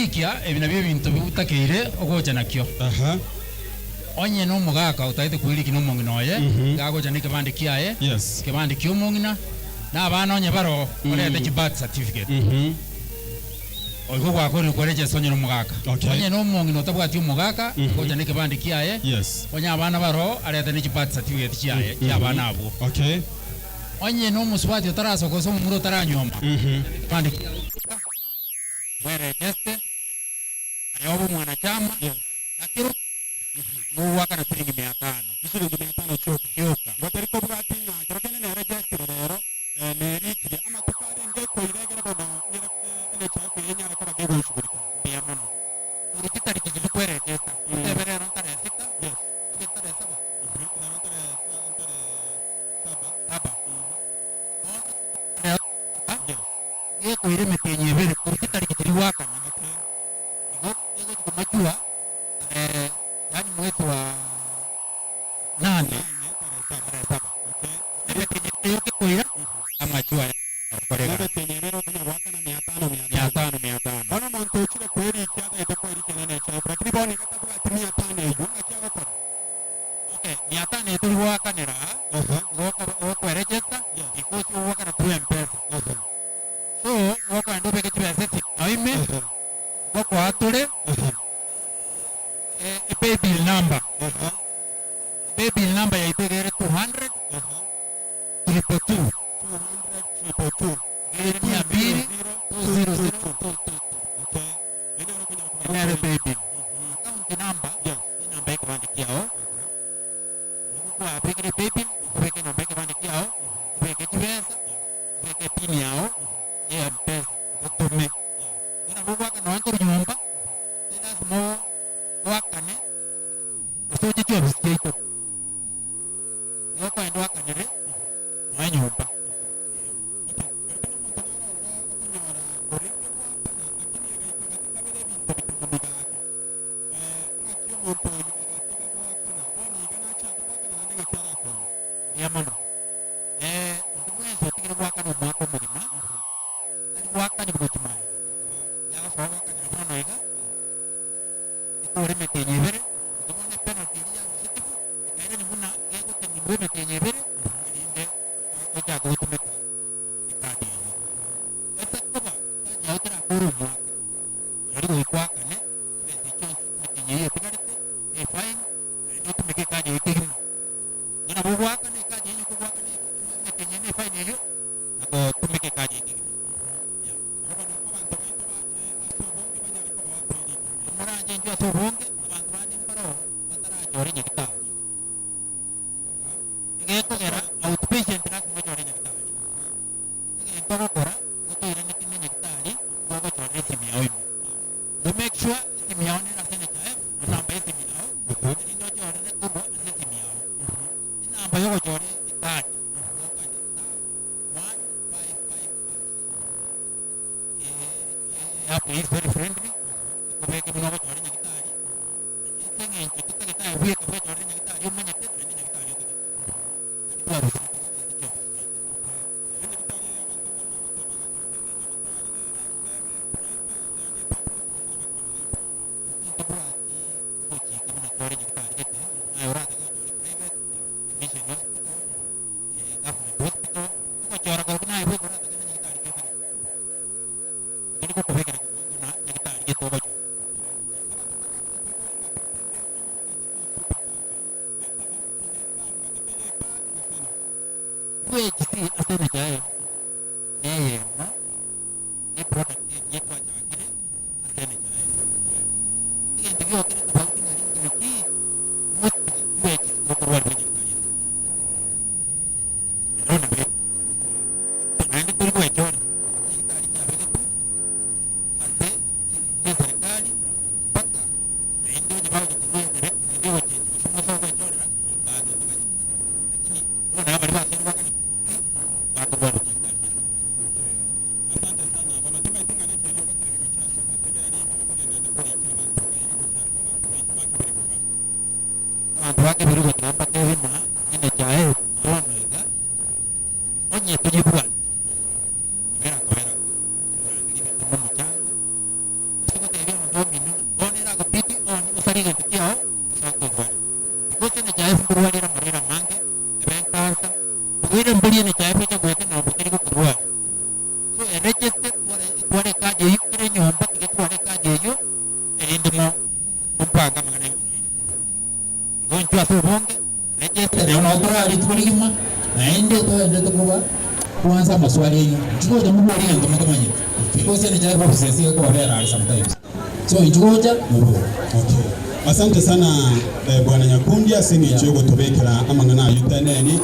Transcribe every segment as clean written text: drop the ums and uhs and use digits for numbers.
Kwerikia, ebi nabio ebinto bitakeire ogocha nakio. Aha. Onye nomogaka otagete kwerikia nomong'ina oye, iga agocha nekebande kiaye, Yes. ekebande ki'omong'ina, na abana onye baroo, orete chibirth certificate. Oigo gwakorire kwerechesa onye nomogaka. Okay. Onye nomong'ina otabwati omogaka, agocha nekebande kiaye, Yes. onye abana baroo, arete ne chibirth certificate chiaye, chiabana abwo. Okay. Onye nomosubati otarasoka gose omomura otaranyuoma, ekebande kiaye gioka, bweregeste, aye obe omwanachama, na kera ogoakana chiringi mia tano. Chiringi mia tano chioka. Chioka. Igo teri kobwati ng'a kero kende neregestire rero, nerikirie amatuko arenge koira egere bono nyare enechaku eye enyare koba kegoisugurika. Mbuya mono. Korwa chitariki chiria kweregesta, otebe rero ntare sita, Yes. obe ntare saba. Rero ntare ntare saba. Saba. Bono rero saba, gekoira emetienyi ebere korwa chitariki chiria goakana. Igo egochi komachua yaani mwezi wa nane tarehe saba. Emetienyi ebere yoka ekoira amachua aya gokora egasi. Emetienyi ebere okonya goakana mia tano mia Mia tano. tano mia tano. Bono omonto ochire kwerikia atagete kwerikia nene echae lakini bono iga tabwati mia tano eywo ng'aki agokora? Okay, mia tano eye tori goakanera aa, igo okweregister, because ogoakana through Mpesa. So gokogenda obeke chibesa echi ao ime, ngokoa tore epaybill number. Paybill number yaito iga ere 200 triple two. Iga ere mia mbiri 200 222. Eye nere paybill. Account number, enamba ya ekebande kiao, nigo kwabekire paybill, okobeka enamba ya ekebande kiao, obeke chibesa. Obeke epini yao ye Mpesa otome. Igo nabo ogoaka nonya korwa nyomba, tari lasima oakane gose oche chiofisi chiaito. Igo okogenda oakanere nonya nyomba. Mbuya mono. Ee, onde bwensi otigire goakana omwaka omogima, tari goakanigwa gochia magega, yagosoa goakanera bono iga, ekore emetienyi ebere, igo bono epenalty eria yarusetigwe, ekairania buna gegotenenigwa emetienyi ebere, erinde ochake gotumeka ekadi eyio. Ase koba ekadi yao terakore omwaka, rirorio goika oakane chibesa echio chionsi emetienyi eyio etigarete, efine, naende otumeke ekadi eyio kegima. Igo nabo ogoakana ekadi eyio kogoakana emetenyo ene efaini eyio na gotumeka ekadi eyio kegima. Yeah. Moranche inchuo ase obonge, abanto bande mbaroo batarachore nyagitari. Egekogera outpatient lasima ochore nyagitari. Egento ogokora, igo toiraneti ne nyagitari, igo ogochorera esimi yao ime. Igo make sure esimi yao nere ase NHIF, enamba ya esimi yao, erinde ochorere korwa ase esimi yao. Enamba yogochora ekadi, ogokanya star 155 hash. App eye is very friendly, ekobeke buna ogochora nyagitari, ase eng'encho totagete aye bweka bwechorere nyagitari omanyete naende nyagitari otagete. Naki twarusire ase chiofisi chiaito. Ntobwati ogochika buna chore nyagitari gete, naye oratake ochore private, mission hospital, government hospital, ogochora korokwo naye bweka oratake na nyagitari ki otagete. Tori gokobekera kiwango na nyagitari gete ogochora. UHC ase NHIF neyemo ye product engiya twachakire ase NHIF. Egento giokire tofauti ng'a ring'ana ki mostly UHC tokorwariwa nyagetari ase ero nabo naende tori gwechora nyagetari chiabegetwe ase chieserikari mpaka naende onye bagocha korwa endere naende ogochenji gose mosa ogwechorera bado toganyete lakini bono nabo baria basoire goakana bakorwariwa nyagetari chiabegetwe. Asante sana bono timanyeti ng'a neki erio ogotebi gochia ase omotegereri buna togenderete korikia abanto baiga gochia ase abanto baito ba kebirigo iga. Abanto ba kebirigo tiga mbatebie ng'a NHIF bono iga onye toyebwati, kabera kobera korangeria ebinto buna omochango, gose gotebia. Ase amaswali aino, inchuo gocha moborie egento motamanyeti, because NHIF offices iga ekobabera are sometimes. So inchuo gocha moborie. Okay. Asante sana Bwana Nyakundi ase eng'encho yogotobekera amang'ana ayio teneni.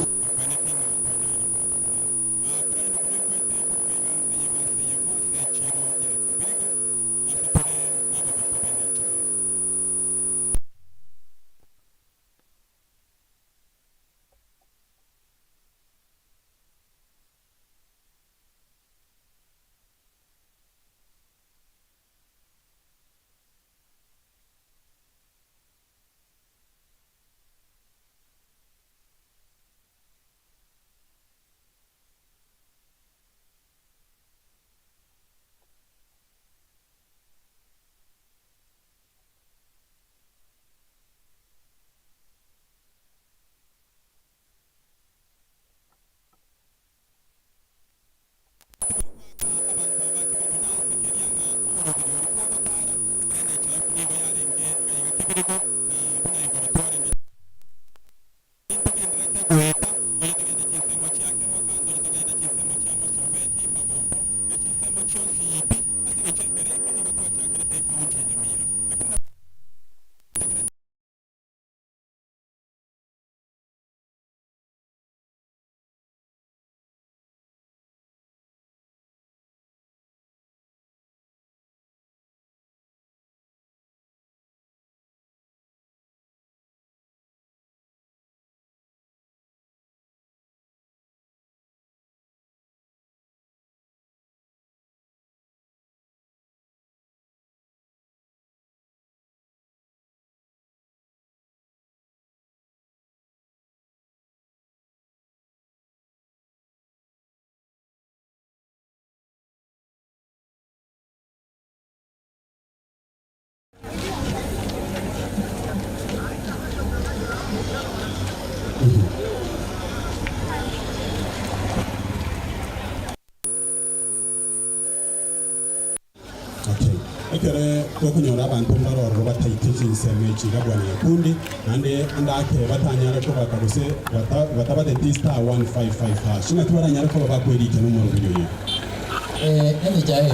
Okay. Ekere tokonyora abanto mbare ororo bataite chinsemo echi iga bwana Nyakundi, naende ande ake batanyare kobaka gose bata batabateti star 155 hash. Naki baranyare koba bakwerikia nomorobiri oyo? NHIF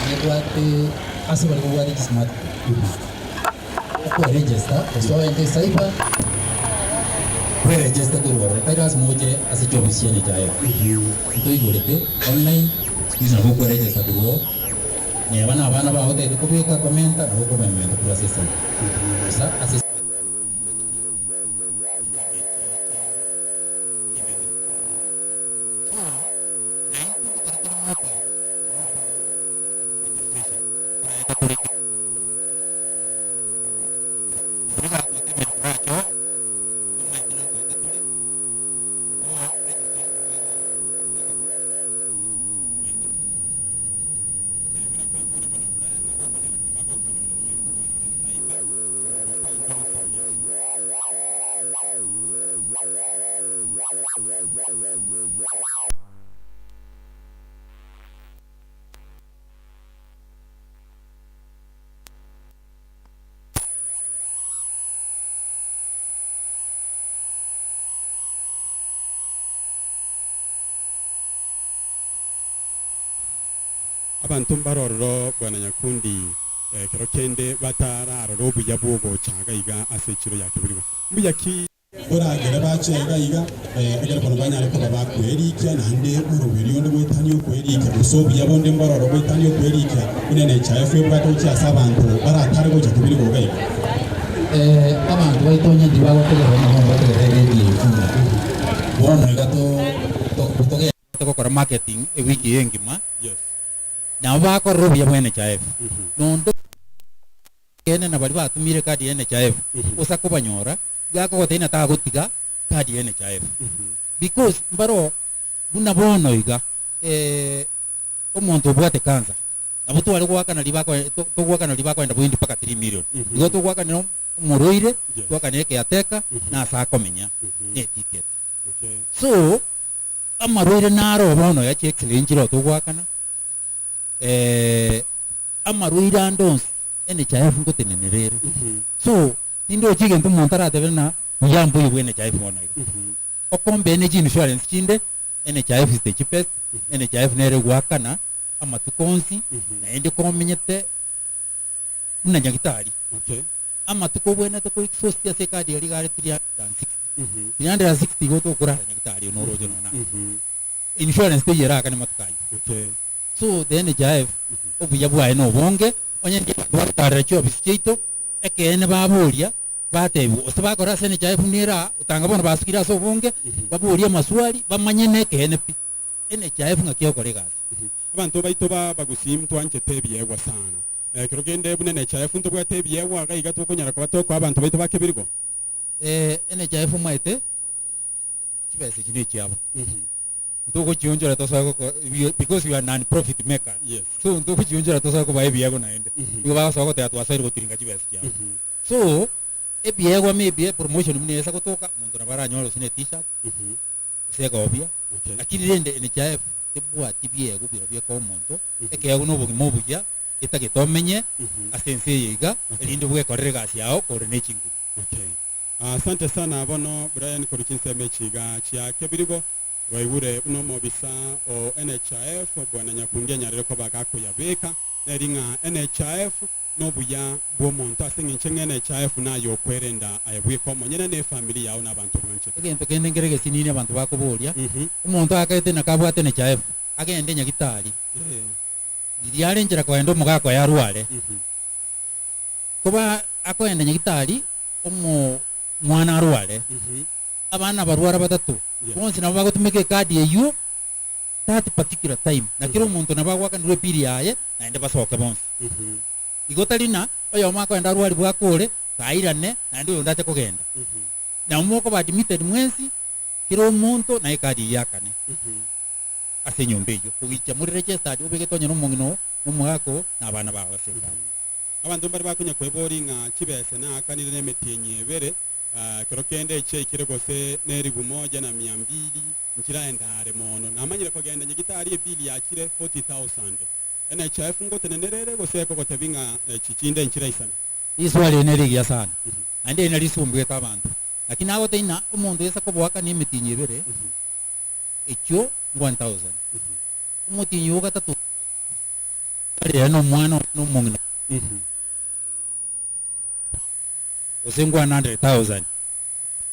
nebwate ase baria babwate chismartphone, okoeregister gose ogende ecyber bweregister korwa ororo tari lasima oche ase chiofisi chia NHIF. Ntoigorete online, siku hizi nabo okweregister korwa oo, neba na abana bao otagete kobeka komenta nabo okomenta korwa ase ecyber gose ase. So, na intwe ekero tore mobile, mobile registration, toraeta tore ki? Oria gagoaka emeremo racho, tomaete na ngoeta tore, bo registration nabo egokora. Abanto mbare ororo bwana Nyakundi ekero kende batararora obuya bw'ogocha iga iga ase echiro ya Kebirigo. Mbuya ki boragere bache iga iga ekero bono banyare koba bakwerikia naende oroberi onde goetania okwerikia gose obuya bonde mbororo goetania okwerikia buna NHIF ebwate gochia ase abanto baratare gocha Kebirigo iga iga. Abanto baito onye tibagotegerera ng'a bono bategerere eredio eye buna bono iga to Togokora marketing ewiki eye engima, nabo bakorora obuya bwa NHIF. Nonde ekeene na baria batumire ecard ya NHIF, osa kobanyora, iga akogotebia ng'a tagotiga card ya NHIF. Because mbaro buna bono iga, omonto obwate cancer, nabo tware goakana riria bakoe togoakana riria bakoenda boindi mpaka 3 million. Igo togoakanera omorwaire, twakanere caretaker, na ase akomenya, ne eticket. So, Amarwaire naro bono ya chi'X-ray nchire togoakana, amarwaire ande onsi NHIF ngotenenera ere. So, tindochi egento omonto aratebe ng'a buya mbuya bwa NHIF bono iga. Okombee ne chi insurance chinde, NHIF is the cheapest, NHIF nere egoakana amatuko onsi, naende komenyete buna nyagitari. Okay. Amatuko obwenerete ko exhaust ase ekadi eria iga are 360. 360 igo tokorara nyagitari noroche nonya na. Insurance teiyo erakane matuko ayio. Okay. So the NHIF obuya bwaye nobonge, onye ndiye abanto bagotarera chiofisi chiaito, ekeene baboria, batebigwa gose bakora ase NHIF nere aa, otanga bono basukire ase obonge, baborie amaswali, bamanye nekeene pi, NHIF ng'aki egokora egasi. Abanto baito ba abagusii ntwanchete ebiegwa sana. Ekero kende buna NHIF ntobwate ebiegwa iga iga tokonyara koba tokoa abanto baito ba kebirigo. NHIF omanyete chibesa echi nechiabo. Ntogochionchora tosoe goko because we are non profit makers. Yes. So ntogochionchora tosoe kobaa ebiegwa naende. Nigo bagosoa goteba twasoire gotiringa chibesa chiabo. So, ebiegwa maybe epromotion buna esa gotoka, omonto nabo aranyore gose ne t-shirt, gose egobia, Okay. lakini rende NHIF tebwati biegwa birobio ekoa omonto, ekeegwa na obogima obuya, etagete omenye ase ense eye iga, erinde bwekorere egasi yao kore ne chinguru. Okay. Asante sana bono Brian korwa chinsemo echi iga chia Kebirigo, gwaigure buna omobisa o NHIF bwana Nyakundi anyarire koba gakoyabeka, neri ng'a NHIF nobuya bw'omonto ase eng'encho ng'a NHIF naye okwerenda aye bweka omonyene na efamiri yao na abanto bwanchete. Egento kende nkere gesinini abanto bakoboria, omonto akaete naki abwate NHIF, agende nyagitari, riria are nchera kogenda omogaka oye arware, koba akoenda nyagitari omo mwana arware, abana barwara batato, bonsi nabo bagotumeka ekadi eywo that particular time, na kera omonto nabo agoakanerwa ebill yaye naende basoke bonsi. Igo tari ng'a oyomo akoenda arwarigwe akore, kairane naende oyonde ache kogenda. Nabo mokoba admitted mwensi, kera omonto na ekadi eyio akane ase enyomba eyio, kogicha more registered obegete onye nomong'ina oo, nomogaka oo, na abana bao ase ekadi. Abanto mbare bakonya kweboria ng'a chibesa naakanire nemetienyi ebere, ekero kende echiaikire gose neribu moja na mia mbili, nchiraende are mono. Namanyire kogenda nyagitari ebill yachire 40,000. NHIF ngotenenera ere gose ekogotebia ng'a echi chinde nchiraisane? Riswali eri nerigiya sana, naende eri narisumbuete abanto. Naki nagotebia ng'a omonto gesa koboakana emitinyi ebere, echio 1000. Omotinyi o gatato ere nomwana one nomong'ina gose 100,000.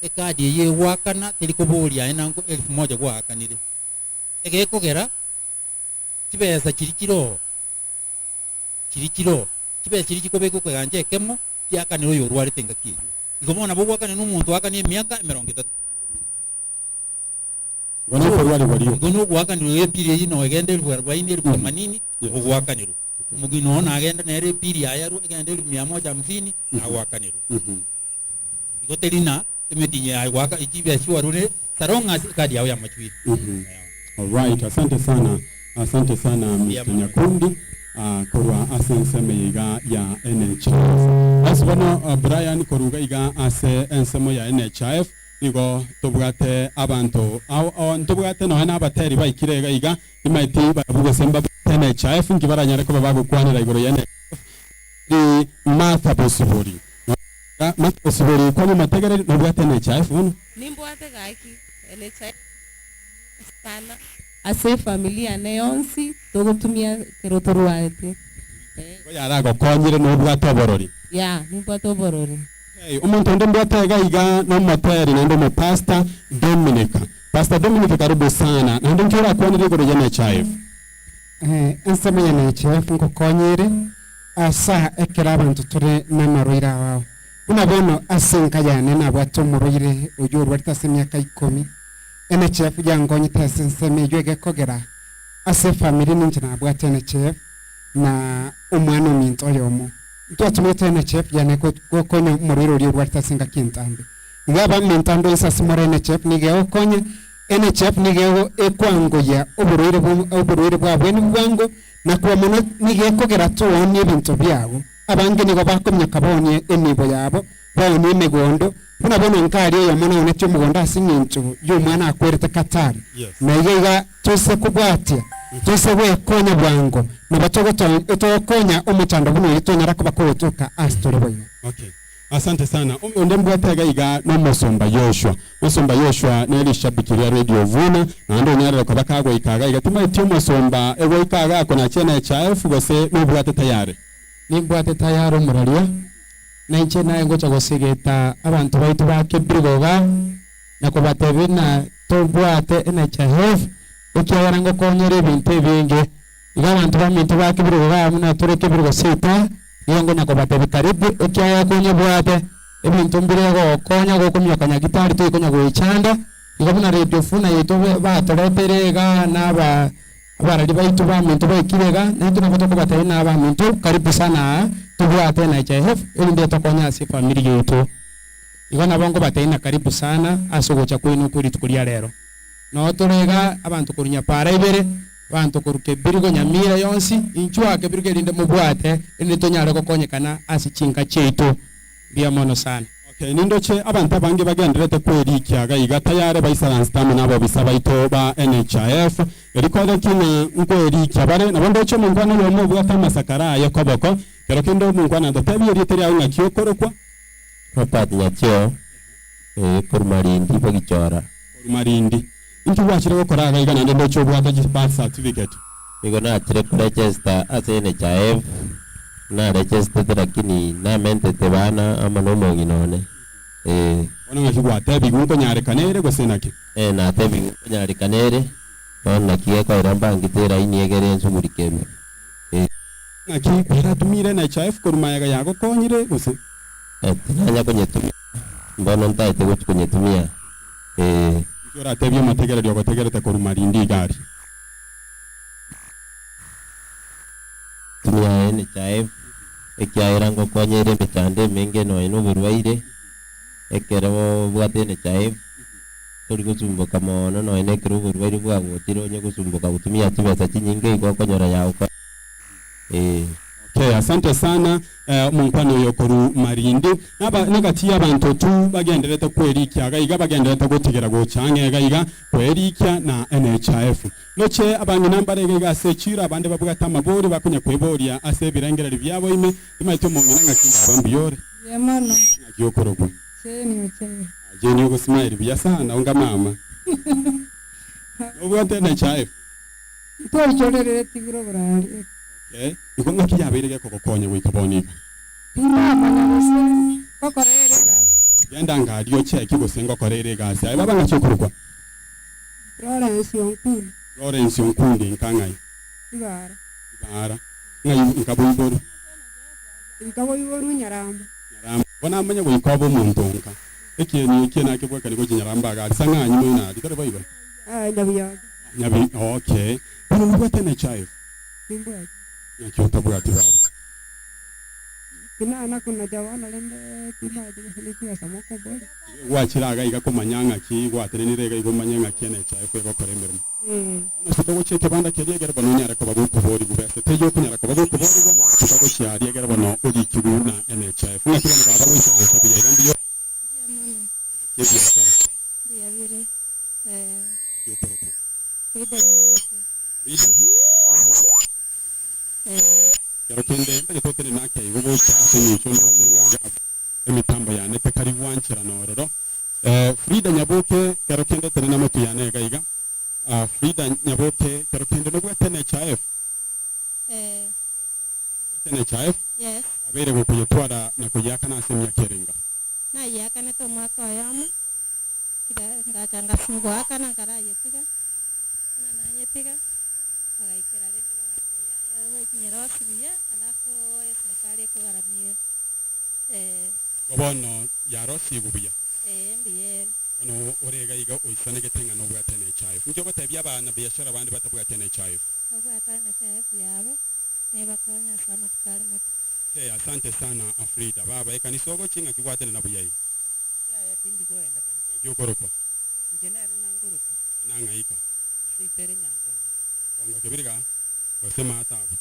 Ekadi eyio egoakana teri koboria aye nango elfu moja gwaakanire. Egekogera chibesa chiria chiroo chiria chiroo chibesa chiria chikobekwa ekegancha ekemo chiakanire oyorwarete engaki eyio. Igo bono nabo ogoakana nomonto oakanie emiaka emerongo etato. Igo nokorwarigwa rioka. Igo nogoakanirwa epiri eyio nogenda elfu arobaini elfu themanini ogoakanirwa. Omogina oo nagende nere epiri yaye arwe egende elfu mia moja hamsini nagoakanirwa. Igo teri ng'a emitinyi yaye goaka chibesa chiwarure so long as ekadi yao yamachwire. Alright, asante sana, asante sana Mbuya Mr. mono. Nyakundi ah, korwa ase ensemo eye iga ya NHIF. Ase bono ah, Brian korwa iga iga ase ensemo ya NHIF nigo tobwate abanto ao ao ntobwate nonya na abateri baikire iga iga nimaeti barabwo gose mbabwate NHIF nki baranyare koba bagokwanera igoro ya NHIF Ri Martha Bosibori. Martha Bosibori kwani motegereri nobwate NHIF bono? Nimbwate gaki NHIF sana ase efamiri yane yonsi togotumia ekero torwarete. Igo yaragokonyire nobwate oborori? Yeah, nimbwate oborori. Okay, omonto onde mbwate iga iga nomoteri naende omopastor Dominic. Pastor Dominic karibu sana. Naende nki orakwanere igoro ya NHIF? Ensemo ya NHIF ngokonya ere ase ekero abanto tore namarwaire ao ao. Buna bono ase enka yane nabwate omorwaire oyio orwarete ase emiaka ikomi, NHIF yangonyete ase ensemo eyio egekogera ase efamiri ninche nabwate NHIF na omwana ominto oyomo. Ntwatumete NHIF yane gokonya omorwaire oria orwarete ase engaki entambe. Iga abaminto ande onsi ase more NHIF nigo egokonya, NHIF nigo ekwangoyia oborwaire oborwaire bwabwenigwe bwango, na koba mono nigo ekogera toonie ebinto biabo. Abange nigo bakominyoka baonie enibo yabo, baonie emegondo, buna bono nkaria oyomo naonetie omogondo ase eng'encho y'omwana akwerete Qatar. Na iga iga toise kobwatia, toise gwekonya bwango, nabo togokonya omochando buna oyio tonyara koba kogotoka ase tore boigo. Okay. Asante sana. Onde mbwate iga iga nomosomba Yoshua. Mosomba Yoshua nere rishabiki ria Radio Vuna, naende onyarire koba kagoika iga iga. Timaeti omosomba egoika iga akonache NHIF gose nobwate tayari? Nimbwate tayari omoraria, na inche naye ngocha gosegeta abanto baito ba Kebirigo iga, na kobatebia ng'a tobwate NHIF, ekiagera ngokonyera ebinto ebinge. Iga abanto baminto ba Kebirigo iga buna tore Kebirigo seita, nigo nkonya kobatebia karibu, ekiagera konyebwate, ebinto mbire gokonya gokomioka nyagitari toikonya goechanda. Igo buna Radio Funa yaito batoreteire iga na aba abarari baito baminto baikire iga, naintwe nabo tokobatebia na abaminto karibu sana aa, tobwate NHIF erinde etokonye ase efamiri yaito. Igo nabo nkobatebia na karibu sana ase ogocha kwaino kwe rituko ria rero. Noo tore iga abanto korwa Nyapara ibere, abanto korwa Kebirigo, Nyamira yonsi, inchuo aa Kebirigo erinde mobwate, erinde tonyare gokonyekana ase chinka chiaito. Mbuya mono sana. Okay, nindoche abanto abange bagendererete kwerikia iga iga tayare baisaransete amo nabobisa baito ba NHIF, erio koorokia ng'a nkwerikia bare. Nabo ndoche omonkwana oyomo obwate amasakara aye koboko, kero kende omonkwana ntotebi erieta riao ng'aki okorokwa. Robert Nyacheo, Ee, korwa Malindi bogichora. Korwa Malindi. Inki gwachire gokora iga iga naende ndoche obwate chi birth certificate? Nigo nachire koregister ase NHIF, naregistete lakini namentete bana amo nomong'ina one, ee. Bono ng'aki gwatebigwe nkonyarekana ere gose naki? Ee, natebigwe nkonyarekana ere, bono naki gekoira mbangete eraini egere ensugurikerwe, ee. Ng'aki kwaratumire NHIF korwa magega yagokonyire gose? Tinanya konyetumia, mbono ntaete gochia konyetumia, ee. Inki oratebie omotegereri ogotegerete korwa Malindi iga aria? Tumia NHIF, ekiagera ngokonye ere emechando emenge nonya na oborwaire, ekero obwate NHIF, tori gosumboka mono nonya na ekero oborwaire bwagochire onye gosumboka gotumia chibesa chinyinge igo okonyora yagokonya, ee. Okay, asante sana omonkwana oyo korwa Malindi. Naba negati y'abanto tu bagendererete kwerikia iga iga bagendererete gotigera gocha ang'e iga iga kwerikia na NHIF. Noche abang'ina mbare iga iga ase echiro abande babwate amabori bakonya kweboria ase ebirengererio biabo ime, Timaeti omong'ina ng'aki ndaba mbuya ore? Mbuya mono. Ng'aki okorokwa? Jane Ochebe. Ah, Jane ogosmile buya sana onga mama. Nobwate NHIF? Ntwaichorerire tigure oborari. Okay. Igo ng'aki yabeire gekogokonya goika bono iga? Tindamanya gose ngokora ere egasi. Genda ngaria ocheki gose ngokora ere egasi. Aye baba ng'aki okorokwa? Lawrence Onkundi. Lawrence Onkundi nka ng'ai? Ibara. Ibara. Ng'ai nka boiboru? Nka boiboru Nyaramba. Nyaramba. Bono amanye goika obe omonto nka. Ekieni ekie nakebwekani gochia Nyaramba iga aria sang'anyi moino aria, tari boigo? Aye Nyabioge. Nyabi okay. Bono nobwate NHIF? Timbwati. Naki otabwati baba? Tinana konacha bono rende timanyeti gose ne chibesa mokomboria. Igo gwachire iga iga komanya ng'aki gwatenenire iga iga omanye ng'aki NHIF egokora emeremo. Bono ase togochia ekebanda keria egere bono onyare koba gokoborigwa besa teiyo okonyara koba gokoborigwa goika gochia aria egere bono orikigwe na NHIF. Ng'aki bono baba goika gocha buya iga mbuya Mbuya mono. Ng'aki ebiasara. Mbuya bire. Ng'aki okorokwa. Frida Nyaboke. Frida? Kero kende ntagete otenene ake igo gocha ase eng'encho ndoche ng'a iga emitambo yane tekari gwancherana ororo. Frida Nyaboke, kero kende tenena motwe yane iga iga. Frida Nyaboke, kero kende nobwate NHIF? Nobwate NHIF? Yes. Kwabeire gokoyetwara na koyiakana ase emiaka erenga? Nayiakanete omwaka oyomo, tiga ngacha ngasinywa goakana nkarayetiga, buna nayetiga, bagaikera rende bagantebia yaya gochinyera onsi buya alafu eserekari ekogaramia eh. Igo bono yarosigwe buya? Ee, mbuya ere. Bono ore iga iga oisanegete ng'a nobwate NHIF. Inki ogotebia abanabiashara bande batabwati NHIF? Babwate NHIF yabo, nebakonye ase amatuko are motwe. Okay, asante sana Frida. Baba, ekanisa ogochia ng'aki gwatenena buya iga? Yaya tindi kogenda kanisa. Ng'aki okorokwa? Inche nere nangorokwa. Ere nang'aika? Seito ere Nyankongo. Nyankongo kebiriga gose maate abwo?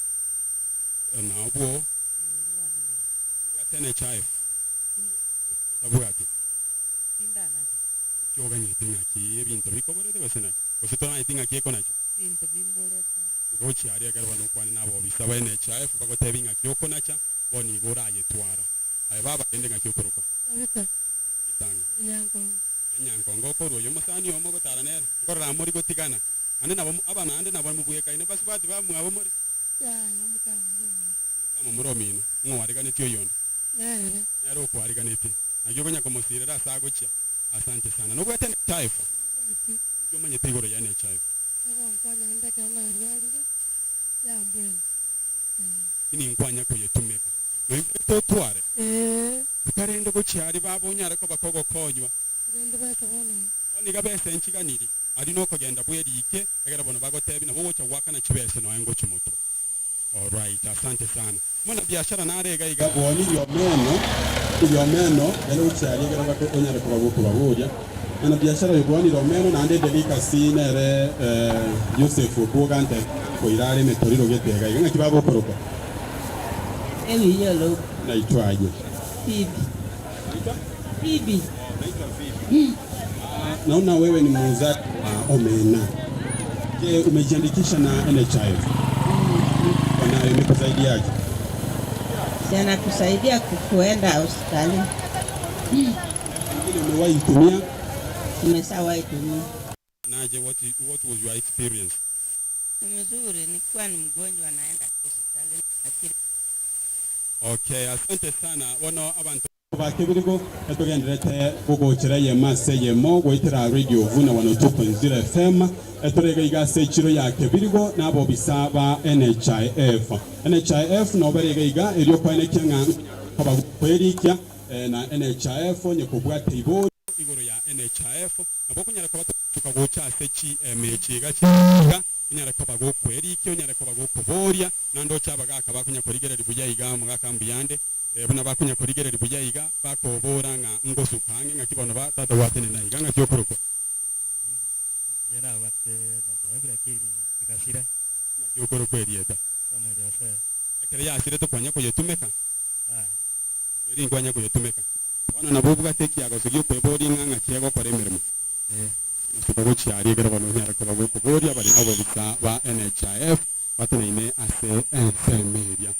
Nabwo. Ee, rwane noro. Obwate NHIF? Timbwati. Otabwati? Tindanacha. Inki oganyete ng'aki ebinto bikoborete gose naki? Gose toranyeti ng'aki ekonachwa? Ebinto bimborete. Igo gochia aria ekero bono okwane nabobisa ba NHIF bagotebi ng'aki okonacha, bono igo orayetwara. Aye baba rende ng'aki okorokwa? Tabitha. Ritang'a. Nyankongo. Nyankongo okorwa oyo omosani omo ogotara nere, nkorora amori gotigana. Naende nabo aba naende nabo mobwekaine basubati bamwabo more. Yaya mokamura omino. Mokamomura omino, ng'o oariganetie oyonde? Nere. Nere okoariganetie. Naki okonya komosirera ase agochia. Asante sana. Nobwate NHIF? Mbwati. Inki omanyete igoro ya NHIF? Egonkonya naende ekero narwarire, yambwena. Lakini nkwanya koyetumeka. Noigwete otware? Ee. Nkarende gochia aria baba onyare koba kogokonywa. Rende besa bono iga. Bono iga besa enchiganiri, aria nokogenda bweriike, egere bono bagotebi nabo ogocha goakana chibesa noe ngochia motwe. Alright, asante sana. Muna biashara nare iga iga. Bwoni riomeno, riomeno, genda gochia aria egere bako onyare koba gokobaboria. Muna biashara oyo bwoni riomeno naende Delikasi nere Joseph okwoga nte koira are emetoriro gete iga iga. Ng'aki bagokorokwa? Ebiyo lo. Naitwa aye. Phoebe. Phoebe. Naitwa Phoebe. Naona wewe ni muuzaji wa omena. Je, umejiandikisha na NHIF? Wanayo imekusaidiaje? Yanakusaidia kuenda hospitali. Pengine umewahi itumia? Tumeshawahi tumia. Naje, what, what was your experience? Ni mzuri, nikiwa ni mgonjwa naenda hospitali lakini Okay, asante sana. Bono abanto ba kebirigo etogenderete gogochera eyemo ase eyemo goetera Radio Vuna 102.0 FM etore iga iga ase echiro ya kebirigo na abobisa ba NHIF. NHIF nobere iga iga erio koenekia ng'a koba kwerikia na NHIF onye kobwate ibori igoro ya NHIF nabo okonyara koba togosuka gocha ase chi emechi iga chiga onyare koba gokwerikia onyare koba gokoboria naende oche abagaka bakonya korigereria buya iga omogaka mbuyande buna bakonya korigereria buya iga bakobora ng'a ngosuka ang'e ng'aki bono ba tata gwatenena iga ng'aki okorokwa. Inche nabwate NHIF lakini egasira. Ng'aki okorokwa erieta? Samuel Yosea. Ekero yasirete kwanya koyetumeka? Yaya. Eri nkwanya koyetumeka. Bono nabo obwate ekiagaso gi'okweboria ng'a ng'aki egokora emeremo. Ee. Amasuko gochia aria ekero bono onyare koba gokoboria bare nobobisa ba NHIF bateneine ase ensemo eria.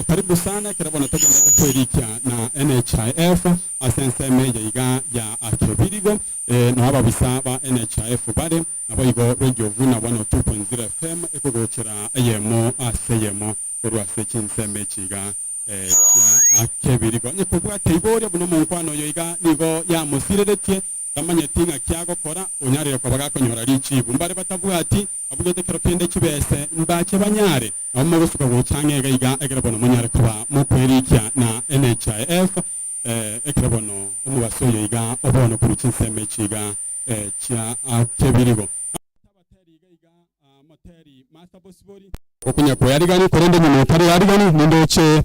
Karibu sana ekero bono togenderete kwerikia na NHIF ase ensemo eye iga ya Kebirigo. Noo ababisa ba NHIF bare, naboigo Radio Vuna 102.0 FM ekogochera eyemo ase eyemo korwa ase chinsemo echi iga chia Kebirigo. Onye kobwate iboria buna omonkwano oyo iga nigo yamosireretie, tamanyeti ng'aki agokora, onyarire koba gakonyora richibu. Mbare batabwati, babugete kero kende chibese, mbache banyare, nabo mogosuka gocha ang'e iga iga ekero bono monyare koba mokwerikia na NHIF, ekero bono omobaso oyo iga obono korwa chinsemo echi iga chia Kebirigo. Abateri iga iga, Moteri Master Bosibori. Okonya koyarigani, korende nyuma otari yarigani nindoche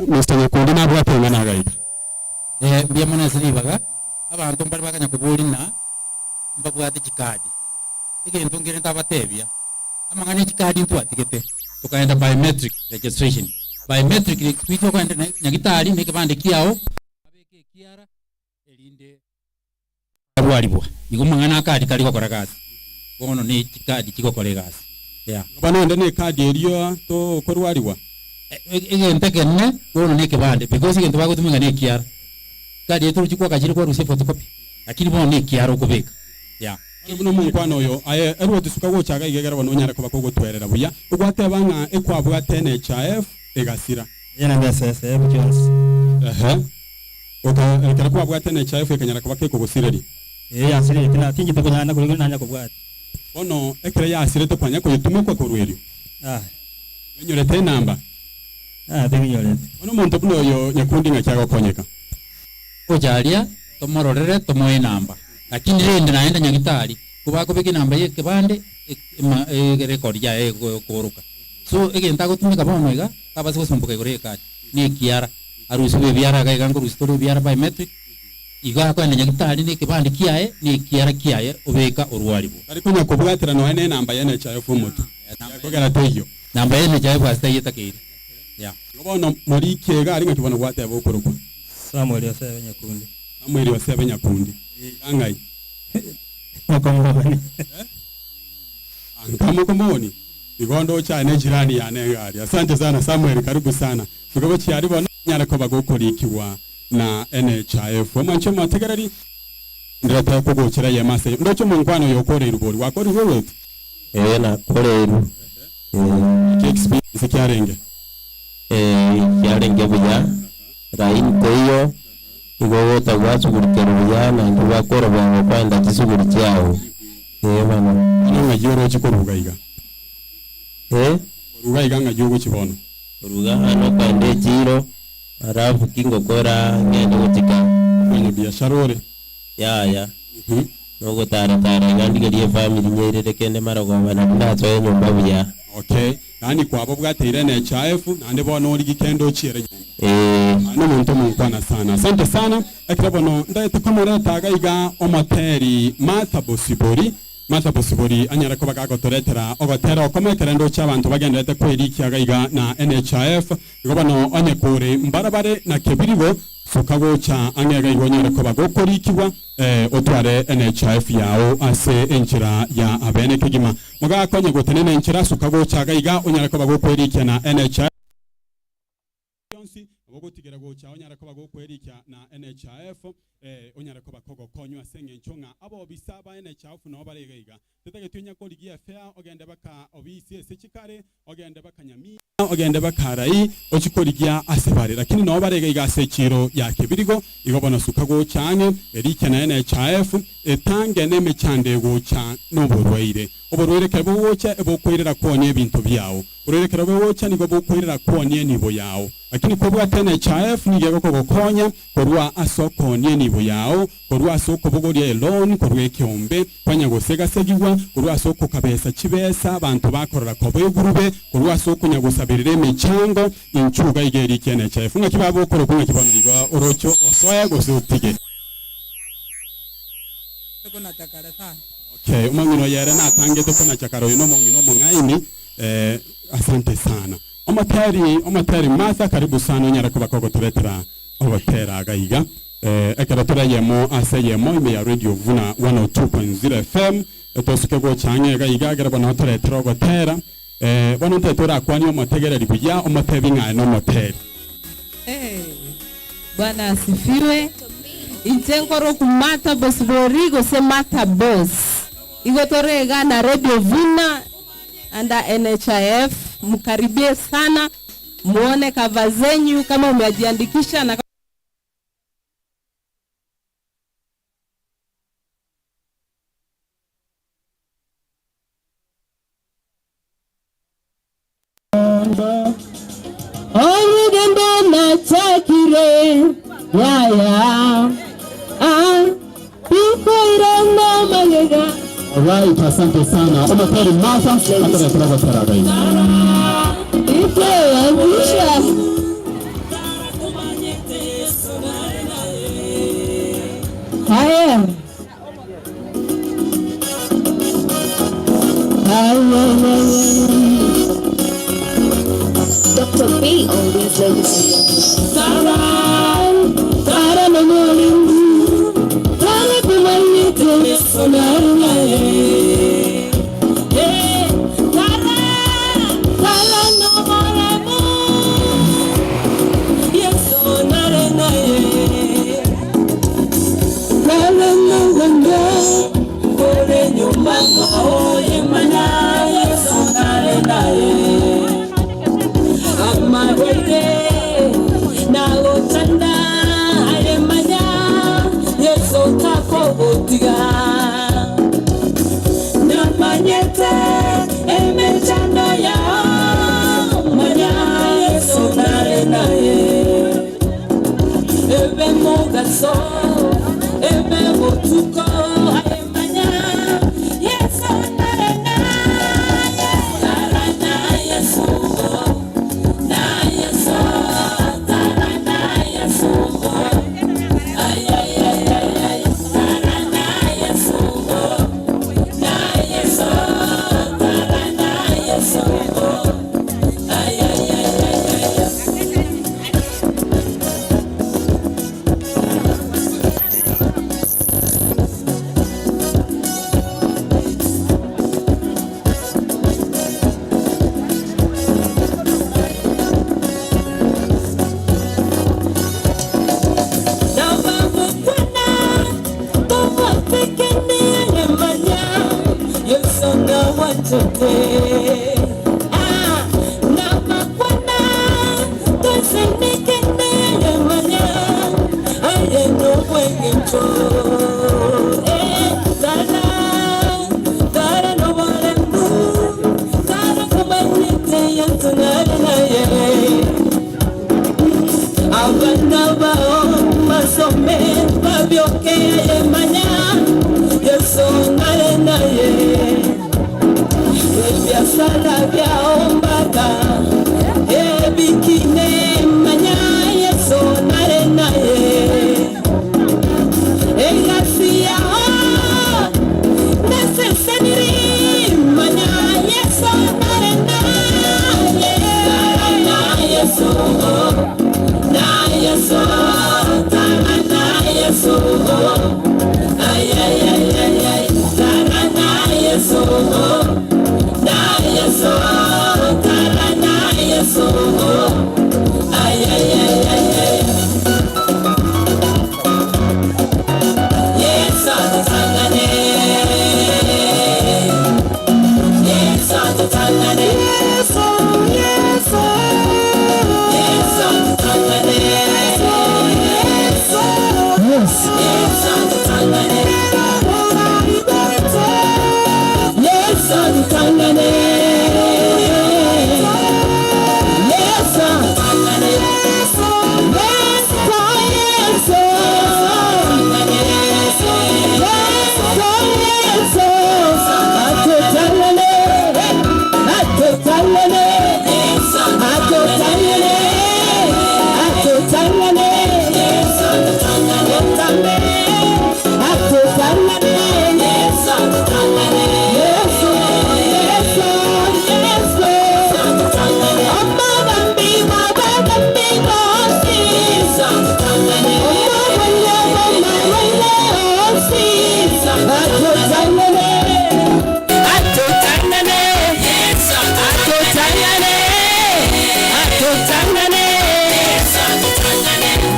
Mister Nyakundi nabwate eng'ana agaika. Mbuya mono ase ribaga, abanto mbare bakanya koboria ng'a mbabwate chikadi. Egento nkere ntabatebia, amang'ana e chikadi ntwatigete, tokaenda biometric registration. Biometric registration okogenda nyagitari na ekebande kiao, babeke ekiara erinde Arwarigwa. Igo amang'ana a kadi tari gokora gasi, bono ne chikadi chigokora egasi. Yeah. Bono onde ne kadi erio tokorwarigwa. Egento ekenene bono ne ekebande because egento bagotumeka ne ekiara. Kadi eye torochi kwaka chire kwarusia ephotocopy lakini bono ne ekiara okobeka. Yeah. Bono buna omonkwano oyo, aye Edward suka gocha iga iga ekero bono onyare koba kogotwerera buya, ogwateba ng'a ekwabwate NHIF egasira. Eye naende esese chionsi. Ehe. Goika ekero kwabwate NHIF ekanyara koba kekogosireria. Ee, yasirete, na tinchete konyara korigwa nanya kobwatia. Bono ekero yasirete kwanya koyetumekwa korwa erio. Yaya. Noinyorete enamba? Yaya, tinginyorete. Bono omonto buna oyo nyakundi ng'aki agokonyeka? Gocha aria tomororere tomoe enamba. Lakini rende naende nyagitari kobakobeka enamba ye ekebande erekodi yaye ekooroka. So egento agotumeka bono iga tabasa gosumboka igoro ye ekadi ne ekiara. Arusigwe ebiara iga iga nkorusia tore ebiara biometric, igo akoenda nyagitari ne ekebande kiaye ne ekiara kiaye obeka orwarigwe. Tari konya kobwatera nonya ne enamba ya NHIF omotwe, yakogera teiyo. Namba ya NHIF ase taiyo etakeire. Yeah. Igo bono morikie iga aria ng'aki bono gwateba okorokwa? Samuel Osebe Nyakundi. Samuel Osebe Nyakundi. Iga ng'ai? Mokomoni. Eh? Anka mokomoni? Igo ndoche aye ne jirani yane iga aria. Asante sana Samuel, karibu sana. Suka gochia aria bono. Onyare koba gokorikigwa na NHIF. Omwanche omotegereri, ndete kogochera eyemo ase eyemo. Ndoche omonkwano oyo okoreirwe bori. Gwakorirwe ogwete? Ee, nakoreirwe. Ee. Naki experience kiarenge? Ee, kiarenge buya, laini teiyo, igo ogocha gwasugurikerwa buya naende gwakora bwango kwaenda chisuguri chiao. Ee bono. Bono ng'ai oroche koruga iga? Ee? Koruga iga ng'ai ogochia bono? Koruga iga nokoenda echiro, alafu kingokora ng'ende gochika. Omwenye biashara ore? Yaya. Nogotara-tara iga ndigerie efamiri nyeirere kende marogoba nario ndasoe nyomba buya. Okay, yaani kwababwateire NHIF naende bono origi kende ochiere nyomba. Ee. Aye nomonto omonkwana sana. Asante sana. Ekero bono ndaete komoreta iga iga omoteri Martha Bosibori. Martha Bosibori anyare koba gagotoretera ogotera okomo ekero ndoche abanto bagendererete kwerikia iga iga na NHIF. Igo bono onye kore mbarabare na kebirigo, suka gocha ang'e iga igo onyare koba gokorikigwa otware NHIF yao ase enchera ya abene kegima. Mogakonye gotenena enchera, suka gocha iga iga onyare koba gokwerikia na NHIF. Bionsi nabo ogotigera gocha onyare koba gokwerikia na NHIF, onyare koba kogokonywa ase engencho ng'a abobisa ba NHIF nao bare iga iga. Tetageti onya korigia efea ogende baka obisi ase chikare, ogende baka Nyamira, ogende baka Arai, ochie korigia ase bare. Lakini nao bare iga iga ase echiiro ya Kebirigo, igo bono suka gocha ang'e, erikia na NHIF, etange nemechando egocha noborwaire. Oborwaire ekero bogocha ebokoirera kwonia ebinto biao. Oroire ekero bogocha nigo bokoirera kwonia enibo yao. Lakini kobwate NHIF nigo egokogokonya korwa ase okoonia enibo yao, korwa ase okobogoria eloan korwa ekeombe, kwanya gosegasegigwa, korwa ase okokabesa chibesa abanto bakorora koba egurube, korwa ase okonya gosaberera emechango, inchuo iga iga erikia NHIF. Ng'aki baba okorokwa ng'aki bono iga oroche osoe gose otige? Okay, omong'ina oyo ere natangete konacha kare oyo nomong'ina omong'aini eh, asante sana. Omoteri, omoteri Martha karibu sana onyare koba kogotoretera ogotera iga iga. Eh, ekero tore eyemo ase eyemo ime ya Radio Vuna 102.0 FM, tosuke gocha ang'e iga iga ekero bono otoretere ogotera. Eh, bono ntete orakwanie omotegereri buya omotebi ng'a aye nomoteri. Bwana asifiwe. Inche nkorokwa Martha Bosibori gose Martha Boss. Igo tore iga na Radio Vuna under NHIF. Mkaribie sana muone cover zenyu kama umejiandikisha na Orogendo nachakire, yaya, ah, tikoirana magega. Alright, asante sana. Omoteri Martha, atoretera ogotera againo. Ikoyangusha. Haya. Doctor B on these ladies and ngwanchete. Ah, namakwana toisanekene manya aye nobweng'encho. Eh, tara, tara noboremu, tara komanyete yantonare naye. Abana bao basome babioke manya Yesu nare naye. Ebiasara byao mbaka ebikine manya Yesu nare naye. Egasi yao neseseniri manya Yesu nare naye. Na Yesu, na Yesu, tara na Yesu. Ay, ay, ay, ay, ay, tara na Yesu, na Yesu, tara na Yesu. Ay, ay, ay, ay, ay. Yesu atutangane. Yesu atutangane. Yesu, Yesu. Yesu atutangane. Yesu. Yes. Yesu atutangane. Yesu atutangane. Yesu atutangane. Yesu, Yesu. Yesu, Yesu. Atutangane. Atutangane. Atutangane. Atutangane. Atutangane. Yesu, Yesu, Yesu. Omabambi, mabambi, bosi. Omawele, omawele, osi. Atutangane. Atutangane. Atutangane. Atutangane.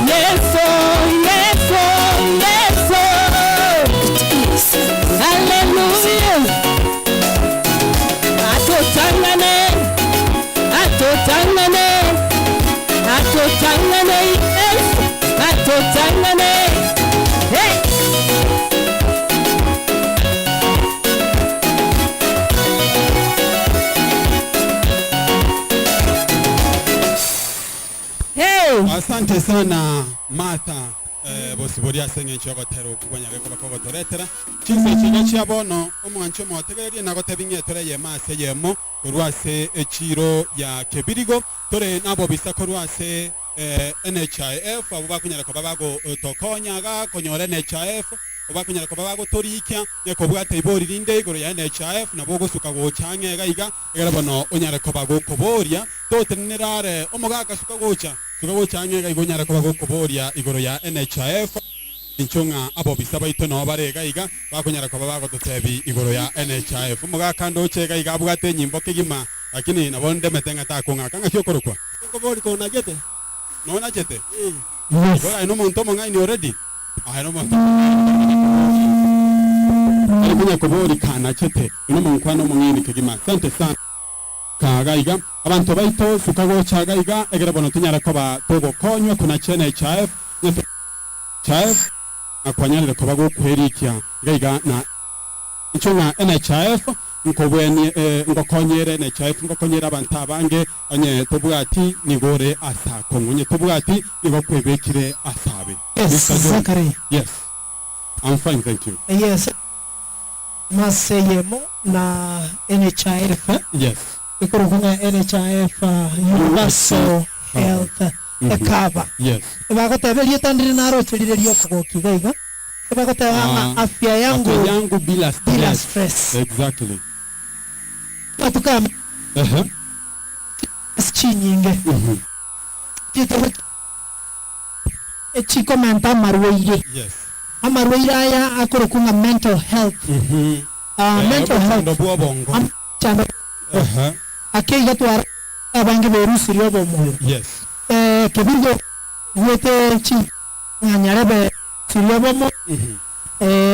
Yesu, Yesu, Yesu. Hallelujah. Atutangane. Atutangane. Atutangane. Yesu. Atutangane. Hey. Hey. Asante sana Martha bosibori ase eng'encho yogotera okogwanyare koba kogotoretera chinsa echiga chia bono omwancho omotegererie nagotebia ng'a etore eyemo ase eyemo korwa ase echiro ya Kebirigo tore nabobisa korwa ase NHIF abo bakonyara koba bagotokonya iga konyora NHIF obakonyara koba bagotorikia ng'ekobwata ibori rinde igoro ya NHIF nabo ogosuka gocha ang'e iga iga egere bono onyare koba gokoboria totenenera are omogaka suka gocha suka gocha ang'e iga iga onyare koba gokoboria igoro ya NHIF incho ng'a abobisa baito nabo bare iga iga bakonyara koba bagototebi igoro ya NHIF omogaka ndoche iga iga abwate enyimbo kegima lakini nabo ndemete ng'a takong'aka ng'aki okorokwa Nkobori konagete. nonachete Yes. Igo aye nomonto omong'aini already aye nomonto ari konya kobori kanachete nomonkwana omong'aini kegima asante sana kaga iga abanto baito suka gocha iga iga egere bono tonyara koba togokonywa konacha NHIF NHIF akwanyarire koba gokwerikia iga iga na incho ng'a NHIF nkobweni ngokonyere NHIF ngokonyere abanto abange onye tobwati nigore asako onye tobwati nigo kwebekire asabe. Yes, Mr. John. Zachary. Yes, I'm fine, thank you. Yes. Maseyemo na NHIF. Yes. Ikorokwa ng'a NHIF Universal Health Cover. Yes. Bagoteba erieta ndire narocherire riokogokia iga iga. Bagoteba ng'a afya yangu afya yangu bila stress. Bila stress. Exactly. Matuka chinyinge. Chitoko echikomenta amarwaire. Yes. Amarwaire aya akorokwa ng'a mental health. Mental Obochando health. bwa obongo. Chando. Ake iga twara abange berusirie obomoyo. Yes. Kebirigo gwete chi ng'anyarebe sirie obomo.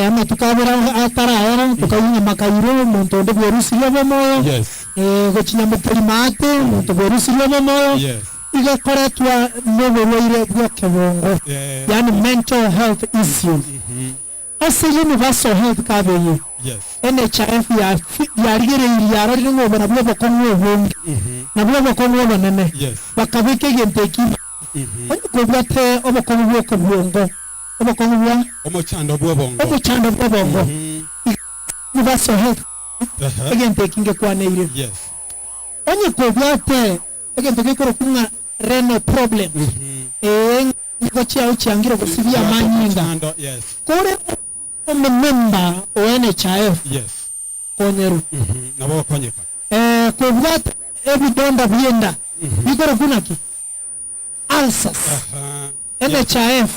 Amatuko abere ataraera, tokaigwa ng'a Makairo, omonto onde bwerusirie obe omoyo, Yes. gochia Nyamokeri maate, omonto bwerusirie obe omoyo, Yes. iga ekoretwa noborwaire bw'ekebongo, yaani mental health issues. Ase universal health cover eye, Yes. NHIF yarigereirie yarorire ng'a obo nabwo obokong'u obonge, nabwo obokong'u obonene, Yes. bakabeka egento eki ime. Onye kobwate obokong'u bw'okobwongo, obokong'u bwa. Omochando bw'obongo. Omochando bw'obongo. Universal health egento eki ngekwaneire. Yes. Onye kobwate egento gekorokwa ng'a renal problems, ee, nigo chiao chiangire gosibia amanyinga. Omochando, yes. Kore omomemba o NHIF, Yes. konyerwa. Nabo gokonyeka. Kobwate ebidonda bi'enda bikorokwa naki? Ulcers. NHIF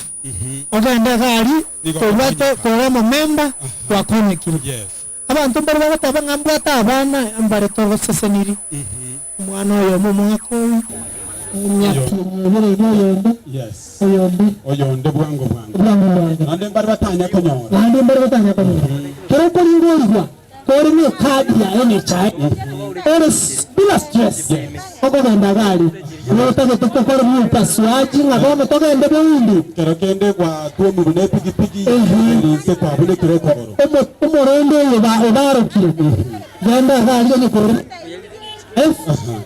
ogende iga aria kobwate kore omomemba gwakonyekire. Abanto mbare bagoteba ng'a mbwate abana mbare togoseseniri omwana oyomo omwaka oyo emiaka ebere iga oyonde oyonde Oyonde bwango bwango. Bwango bwango. Naende mbare batanya konyora. Naende mbare batanya konyora. Kero okoringorigwa Kore ne card ya NHIF ore bila stress okogenda iga aria notagete gokora upasuaji ng'a bono togende boundi. Kero kende gwatuomirwe ne epigipigi ere inse kwabunekire okogoro. Omorende oyo obarokire genda iga aria onye kore NHIF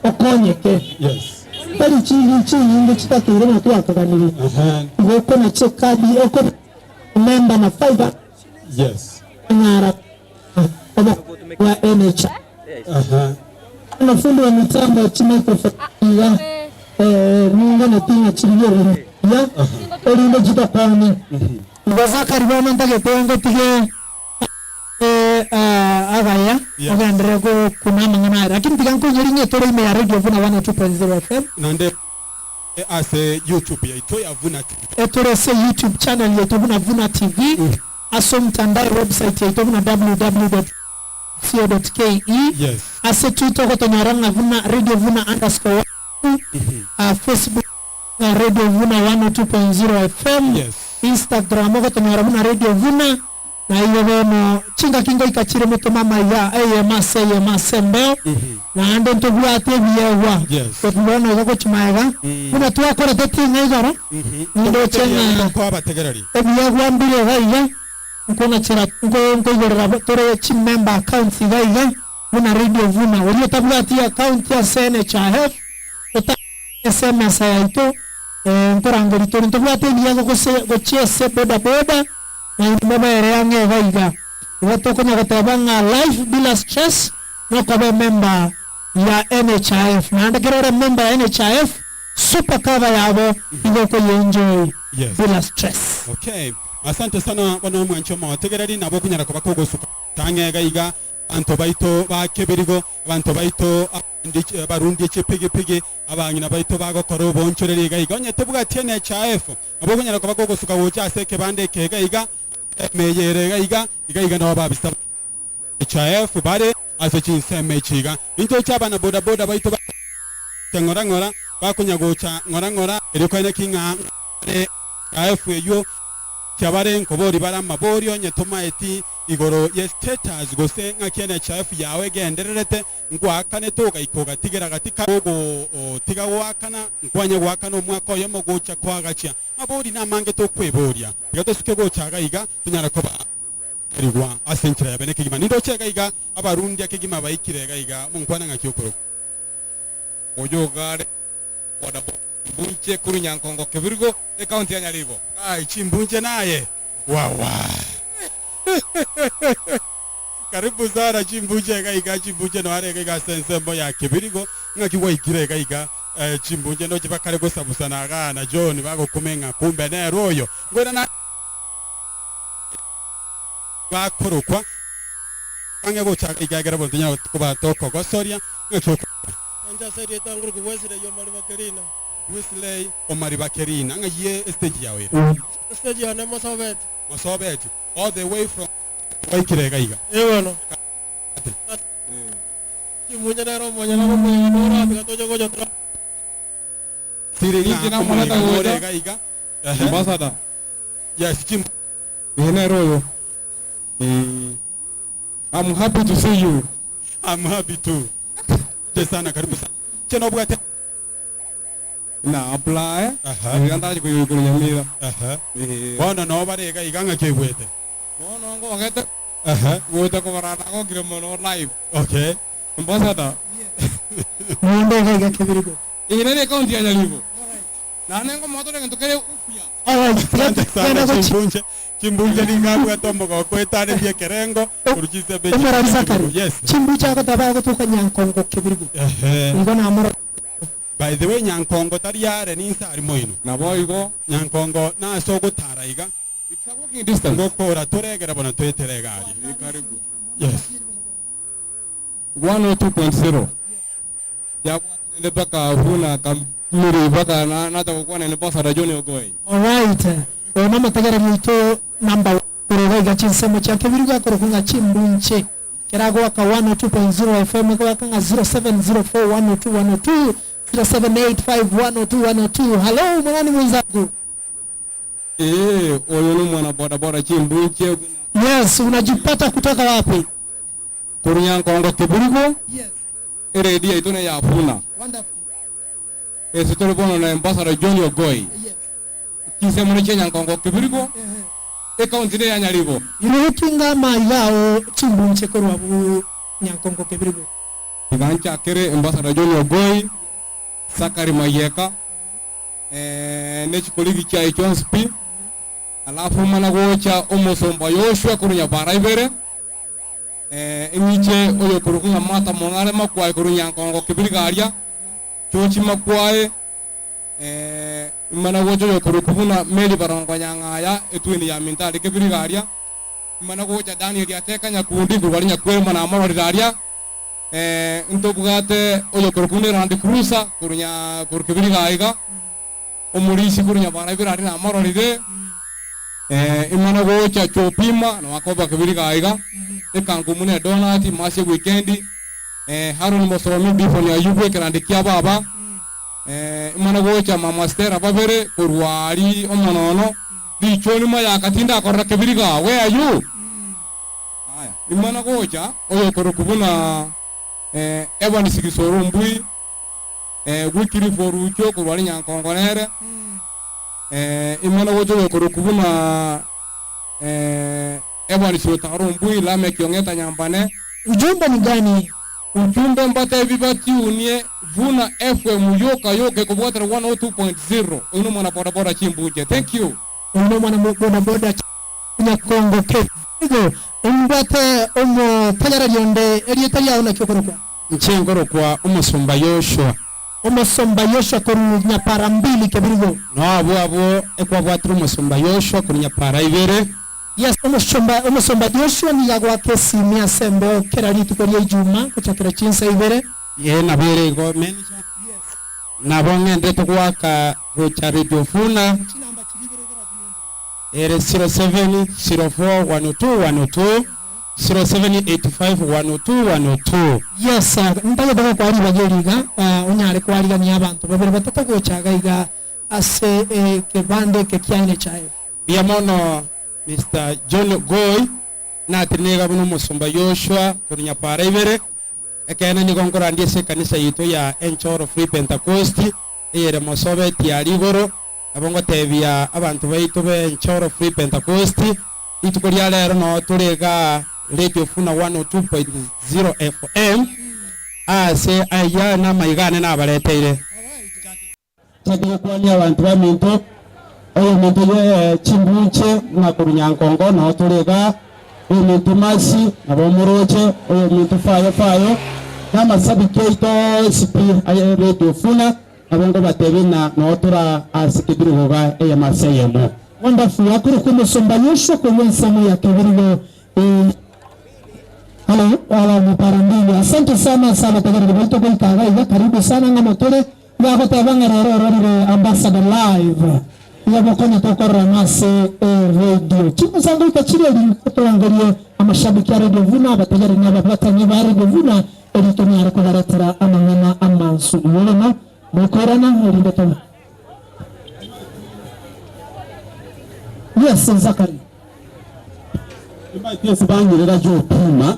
okonyeke. Tari chinyinge chitakeire buna twakaganirie igo okonacha ecard okobe member na 500. Konyara obokonyi bwa NHIF. Bono fundi wa mitambo chimicrophone iga ningane ting'a chirigie buya erinde chitokonye. Igo Zakari bono ntagete ngotige agaya ogenderere gokuna amang'ana aya lakini tiga nkoinyori ng'a etore ime ya Radio Vuna 102.0 FM. Naende ase YouTube yaito ya Vuna TV. Etore ase YouTube channel yaito buna Vuna TV. Ase omotandao ewebsite yaito buna www.co.ke, Yes. ase Twitter ogotonyora ng'a buna Radio Vuna underscore one, Facebook ng'a Radio Vuna 102.0 FM, Yes. Instagram ogotonyora buna Radio Vuna, na igo bono chingaki ngoika chire motome amaiga eyemo ase eyemo ase embeo, naende ntobwate ebiegwa. Yes. Bono iga gochia magega, buna twakorete ting'a igoro, Nindoche ng'a Koabategereri. ebiegwa mbire iga iga, nkonachera nko nkoigorera tore chimember accounts iga iga, buna Radio Vuna. Oria otabwati account ase NHIF, ota ase emesa yaito, nkorangeria tore. Ntobwate ebiegwa gose gochia ase boda boda, na inwe mobere ang'e iga iga. Igo tokonya goteba ng'a life bila stress, nokoba emember ya NHIF. Naende kero ore member ya NHIF, super cover yabo igo okoye-enjoy Yes. bila stress. Okay. Asante sana bono omwanchi omotegereri nabo okonyara koba kogosuka ang'e iga iga abanto baito ba kebirigo abanto baito abarundi abarundie chipigipigi abang'ina baito bagokora obonchoreri iga iga onye tobwati NHIF nabo okonyara koba kogosuka gocha ase ekebanda eke iga iga emeyere iga iga iga iga nabo babisa HIF bare ase chinsemo echi iga. Intoche abana boda boda baito bagocha ng'ora ng'ora, bakonya gocha ng'ora ng'ora, erio koene ki ng'a bare HIF eywo gocha bare nkobori bare amabori onye tomaeti igoro ye status gose ng'aki NHIF yao egendererete ngwakanete ogaika ogatigera gati ka ogotiga goakana nkwanya goakana omwaka oyomo gocha koagachia mabori namange tokweboria tiga tosuke gocha iga iga tonyare koba Erigwa ase enchera ya bene kegima. Nindoche iga iga abarundia kegima baikire iga iga monkwana ng'aki okorokwa. Oyo ogare boda boda chimbunche korwa Nyankongo Kebirigo, ekaunti ya Nyaribo. Ai chimbunche naye wawa karibu sana chimbunche iga iga chimbunche noare iga iga ase ensemo ya Kebirigo ng'aki gwaikire iga iga chimbunche ndoche bakare gosabusana igaa na John bagokuma ng'a kumbe nere oyo ngoira na Bakorokwa ang'e gocha ekiagera bonsi tonyare koba tokogosoria ng'aki okorokwa. Inche ase erieta ngoroku Wesley Omariba Kerina. Wesley Omariba Kerina, ng'ai estage yao ere? Estage yane Mosobeti. Mosobeti, all the way from gwaikire iga iga? Ee bono. Chimunye nere omonyene omoyega noratiga toche gocha tora. Siri Inche ng'a namoreta omoyega nore gocha. iga iga. Ehe. Ambassador. Yes, chim. Ee nere oyo. I'm happy to see you. I'm happy too. Asante sana, karibu sana. Chena obwate Na apply. Aha. Iga ndachi koyiguru Nyamira. Aha. Eh. Bono no bare iga iga ng'aki oigwete. Bono ngogete. Aha. Gocha kobara nagokire mono live. Okay. Ambassador. Nonde iga iga kebirigo. Eye nere ekaunti ya Nyaribo. Naende ngomotore egento kere upya. Alright, tiga Asante sana tugende gochi. Chimbunche. Chimbunche nigo abwate omogoko etaretie ekerengo korwa chinsembe echi Omorari chia Zakari. Kebirigo. Yes. Chimbuche agoteba agotuka Nyankongo Kebirigo. Ehe. Igo namoro. By the way Nyankongo tari are ninse ari moino. Naboigo. Nyankongo nase ogotara iga. It's a walking distance. Ngokora toregera bono toetere iga aria. Karibu. Yes. 102.0. Yabwate mpaka huna kamiri mpaka na nata gokwana ne Ambassador John Ogoe. Alright. Oyo nomotegereri oito number one korwa iga chinsemo chia Kebirigo akorokwa ng'a Chimbunche. Kera agoaka 102.0 FM egoaka ng'a 0704 102 102 0785 102 102. Hallo mwanani mwenzangu. Ee, oyo no mwana boda boda Chimbunche. Yes, unajipata kutoka wapi? Korwa Nyankongo Kebirigo. Yes. Eredio yaito ne ya Vuna. Wonderful. Ase tore bono na Ambassador John Ogoi. Yes. Chinsemo ne chia Nyankongo Kebirigo. Ekaunti ne ya Nyaribo. Irokinga amaiga ao Chimbunche korwa abwo Nyankongo Kebirigo. Iga nchakere Ambassador John Ogoi, Sakari Mayeka, eh, ne chikoligi chiaye chionsi pi, alafu mana gocha omosomba Yoshua korwa Nyabara ibere, eh, eng'iche oyokorokwa ng'a Martha Mong'are Makwae korwa Nyankongo Kebirigo aria, George Makwae, eh, imana gocha oyokorokwa buna Mary Barongo Nyang'aya, etwini ya minto aria Kebirigo aria, imana gocha Daniel Ateka Nyakundi korwa aria Nyakweri mana amororire aria, eh, ntobwate oyokorokwa buna Land Cruiser korwa nya korwa Kebirigo aiga, omorisi korwa Nyabara ibere aria namororire, eh, imana gocha Chopima noakoba Kebirigo aiga, ekango muna Donat masie weekend, eh, Haron Mosomi Bifoni Ayubu ekerandi kia baba, eh, imana gocha Mama Stella babere korwa aria omonono, richoni mayaka tindakorora Kebirigo, where are you? Aya, imana gocha oyokorokwa buna eh, Evan Sigisoro Mbui, eh, Wycliffe Orucho korwa aria Nyankongo nere, eh, imana gocha oyokorokwa buna eh, Evan Siotaro Mbui, Lameck Ong'eta Nyambane. Ujumbe ni gani? Ujumbe mbatebi batiunie Vuna FM yoka yoka ekobwatera 102.0. Oyo no mwana boda boda Chimbunche. Thank you. Oyo no mwana boda boda Nyakongo Kebirigo. Ombwate omotegereri onde erieta riao naki okorokwa? Inche nkorokwa Omusumba Yoshua. Omusumba Yoshua korwa Nyapara mbili Kebirigo. No abwo abwo ekwabwatire Omusumba Yoshua korwa Nyapara ibere. Yes, omochumba, omosomba Joshua nigo agoaka esimi ase embeo kera rituko ria Ijuma gochakera chinsa ibere. Ee, nabo ere igo manager. Nabo ng'endete goaka gocha Radio Funa ere 0704 102 102 0785 102 102. Yes, ntagete gokoa ribaga eri iga, onyare koarigania abanto babere batato gocha iga iga ase ekebanda eke kia NHIF. Mbuya mono Mister John Goi, natire niga buna omosomba Yoshua korwa Nyapara ibere, ekeene nigo nkorandia ase ekanisa yaito ya Enchoro Free Pentecost, eyere mosobeti aria igoro, nabo ngotebia abanto baito be Enchoro Free Pentecost, rituko ria rero noo tore igaa Radio Funa 102.0 FM, ase ayio namaiga ane nabareteire. Chake gokwania abanto baminto, oyominto ye chimbunche ng'a korwa Nyankongo noo tore igaa, oyominto Mercy nabo omoroche, oyominto Fayo Fayo, na amasabiki aito onsi pi aye Radio Funa, nabo ngobatebie ng'a noo tora ase kebirigo iga eyemo ase eyemo. Wonderful. Akorokwa omosomba Yoshua korwa ensemo ya kebirigo. Halo, wala Muparambini. Asante sana sana tegereri baito goika iga iga, karibu sana ng'a motore. Iga agoteba ng'a rero ororire Ambassador Live. Iga mokonye tokorora ng'a ase eradio. Chinsa ngoika chire eri torangerie amashabiki a Radio Vuna, abategereri na ababatani ba Radio Vuna, eri tonyare kobaretera amang'ana amansu. Igo bono, mokoirana erinde tobe. Yes, Zakari. Timaeti ase banyirera Jopima,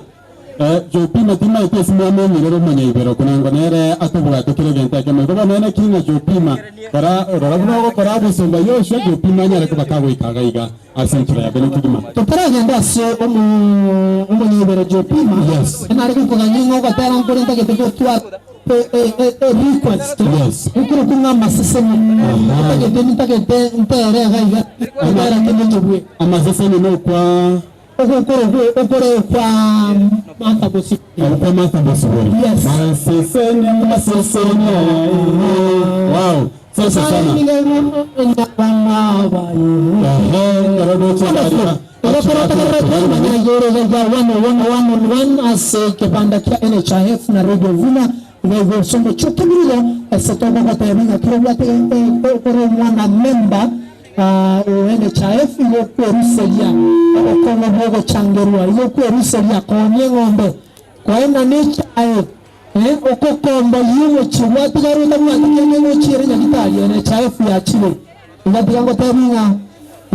Jopima timaeti ase mwamenyerera omonyaibero kunango nere atobwate kera egento ekemo. Igo bono ene ki ng'a Jopima, kora rora buna ogokora obosomba Yoshua, Jopima anyare koba kagoika iga iga ase enchera ya bene kegima. Totaragenda ase omonyaibero Jopima, nare gokogania ng'a ogotera nkore ntagete gotwara request okorokwa ng'a amaseseni ntagete ntagete ntere iga iga ntere kende nyebwe. Amaseseni nokwa. Ogokorokwa okore kwa Martha Bosibori. Okwa Martha Bosibori. Yes. Maseseni amaseseni wow sasa sana. Ase ekebanda kia NHIF na Radio Vuma iga ase omochie o Kebirigo ase togogotebia ng'a kera obwate kore omwana member o NHIF igo okweruseria obokong'u bw'ogochangerwa igo okweruseria koonia eng'ombe koenana echae okokomboyia omochie gwatigara otabwati kende ngochiere nyagitari NHIF yachire iga tiga ngotebie ng'a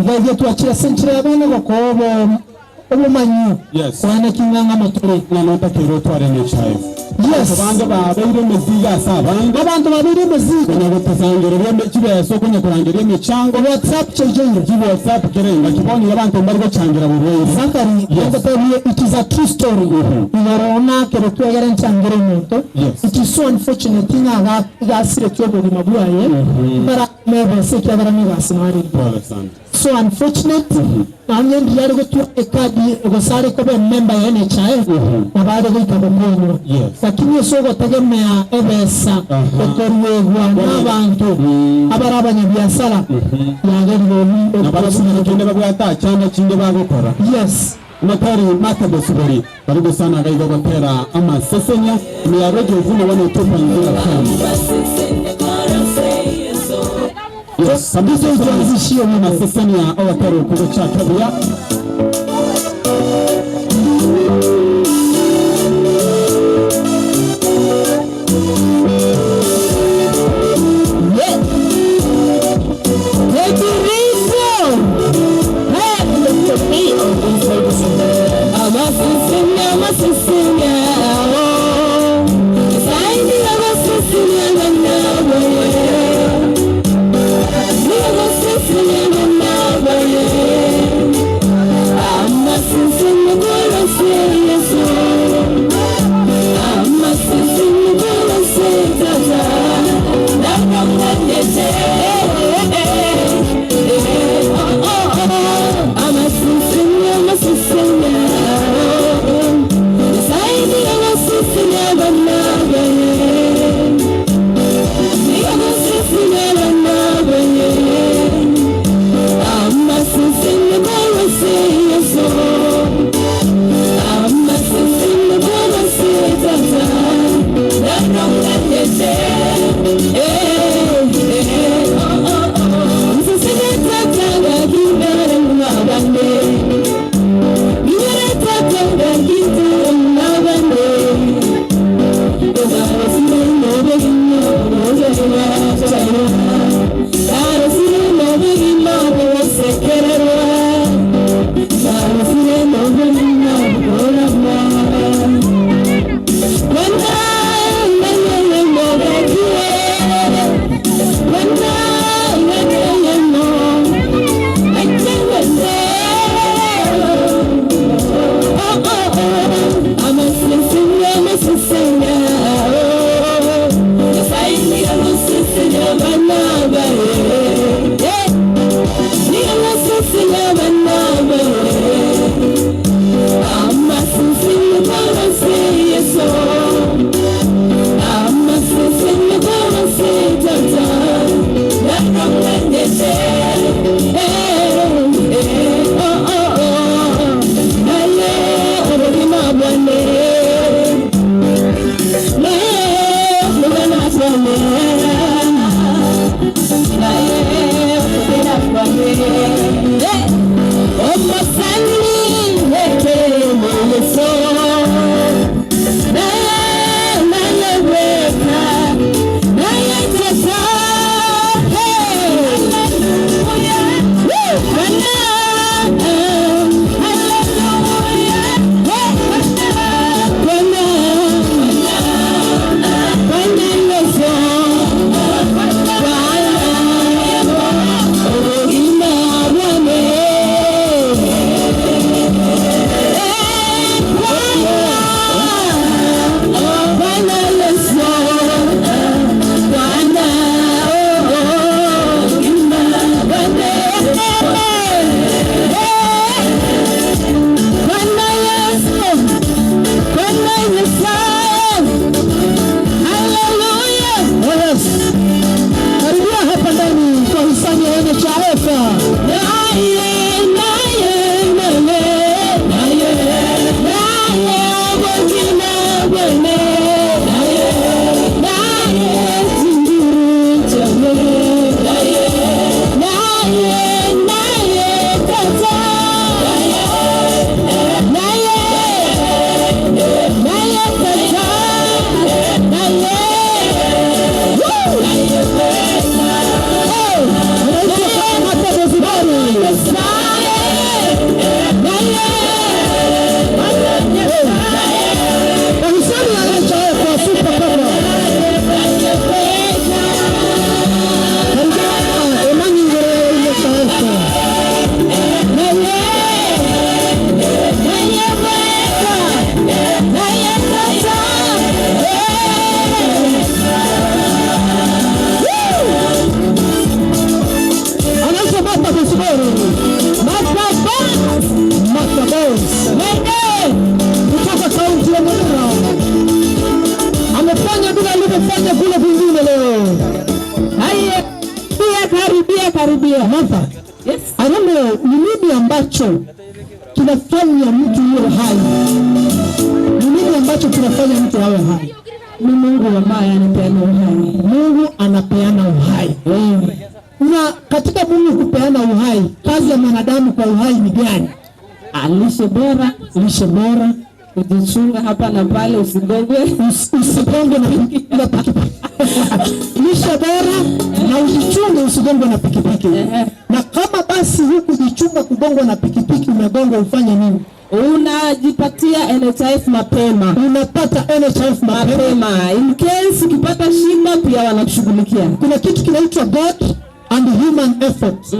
iga erio twachire ase enchera ya bono gokoa obomanyi koeneki ng'a ng'amo tore. Ng'a notakeire otware NHIF. Yes. Abanto bande babeire emezigo ase abande. Abanto babeire emezigo. Konya gotosangereria chibesa okonya korangeria emechango. Whatsapp chaichoire. Chi whatsapp kera engaki. Bono iga abanto mbari gochangira borwaire. Zachary, Yes. ngotebie it is a true story. Igoro nakere twegere nchangere omonto. Yes. It is so unfortunate ng'a iga asiretie obogima bwaye mbaratome ebesa ekiagera nigo asinarire. Pole sana. So unfortunate, nonye ndiria are gotwara ekadi gose are koba emember ya NHIF, nabo are goika gokonywa. Yes. Lakini ase ogotegemea ebesa ekoruegwa nabanto abare abanyabiasara, yagerire obi Na barabwo nabo kende babwate achanda chinde bagokora. Yes. Omotari Martha Bosibori karibu sana iga iga ogotera amasesenia ime ya Radio Vuna 102.0 FM. Yes, amasesenia amasesenia ogotera okwo gochaka buya. Martha Bosibori. Martha Boss. Martha Boss. Wenge kutoka kaunti ya Nyamira amefanya vile alivyofanya kule kwingine leo. Haya, karibia karibia. Martha, Yes. I don't know ni nini ambacho kinafanya mtu uwe hai? Ni nini ambacho kinafanya mtu awe hai? Ni Mungu ambaye anapeana uhai. Mungu anapeana uhai. Na katika Mungu kupeana uhai, kazi ya mwanadamu kwa uhai ni gani? Lishe bora, Lishe bora, kujichunga hapa na pale, usigongwe. Usigongwe na pikipiki. Lishe bora na ujichunge usigongwe na pikipiki. Na kama basi hukujichunga kugongwa na pikipiki, umegongwa ufanye nini? Unajipatia NHIF mapema. Unapata NHIF mapema. Mapema. In case ukipata shida pia wanakushughulikia. Kuna kitu kinaitwa God and human effort.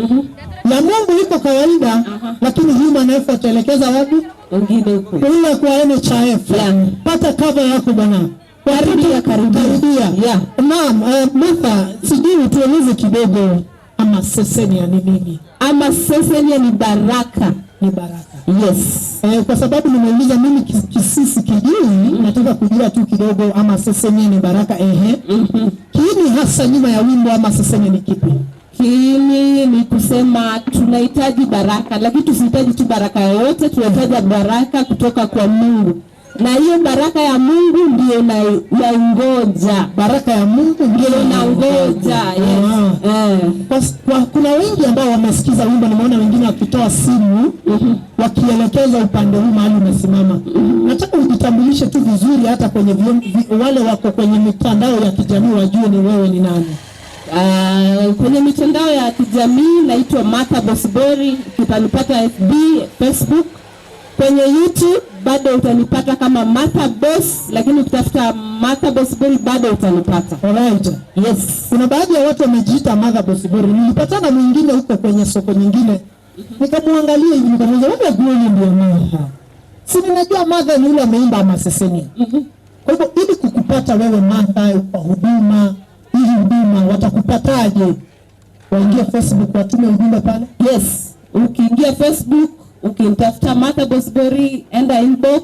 Ya Mungu iko kawaida, lakini human effort elekeza wapi? Wengine huko. Ule kwa NHIF. Yeah. Pata cover yako bwana. Karibia, karibia. Karibia. Yeah. Naam, Martha, sijui utueleze kidogo ama sesenia ni nini? Ama sesenia ni baraka. Ni baraka. Yes. Kwa sababu nimeuliza mimi kisisi kijui, nataka kujua tu kidogo ama sesenia ni baraka ehe. Kiini hasa nyuma ya wimbo ama sesenia ni kipi? Kiini ni kusema tunahitaji baraka, lakini tusihitaji tu baraka yoyote, tunahitaji baraka kutoka kwa Mungu, na hiyo baraka ya Mungu ndio naingoja. Baraka ya Mungu ndio naingoja. Yes. Kwa kuna wengi ambao wamesikiza wimbo, nimeona wengine wakitoa simu wakielekeza upande huu mahali umesimama. Nataka ujitambulishe tu vizuri, hata kwenye wale wako kwenye mitandao ya kijamii wajue ni wewe ni nani. Kwenye mitandao ya kijamii naitwa Martha Bosibori, utanipata FB, Facebook. Kwenye YouTube bado utanipata kama Martha Boss, lakini ukitafuta Martha Bosibori bado utanipata. Alright. Yes. Kuna baadhi ya watu wamejiita Martha Bosibori. Nilipatana mwingine huko kwenye soko nyingine, nikamwangalia hivi nikamuuliza, wewe kweli ndio Martha? Si ninajua Martha ni yule ameimba Amasesenia. Kwa hivyo ili kukupata wewe Martha kwa huduma, hii huduma watakupataje? Waingie Facebook watume ujumbe pale? Yes. Ukiingia Facebook, ukimtafuta Martha Bosibori, enda inbox,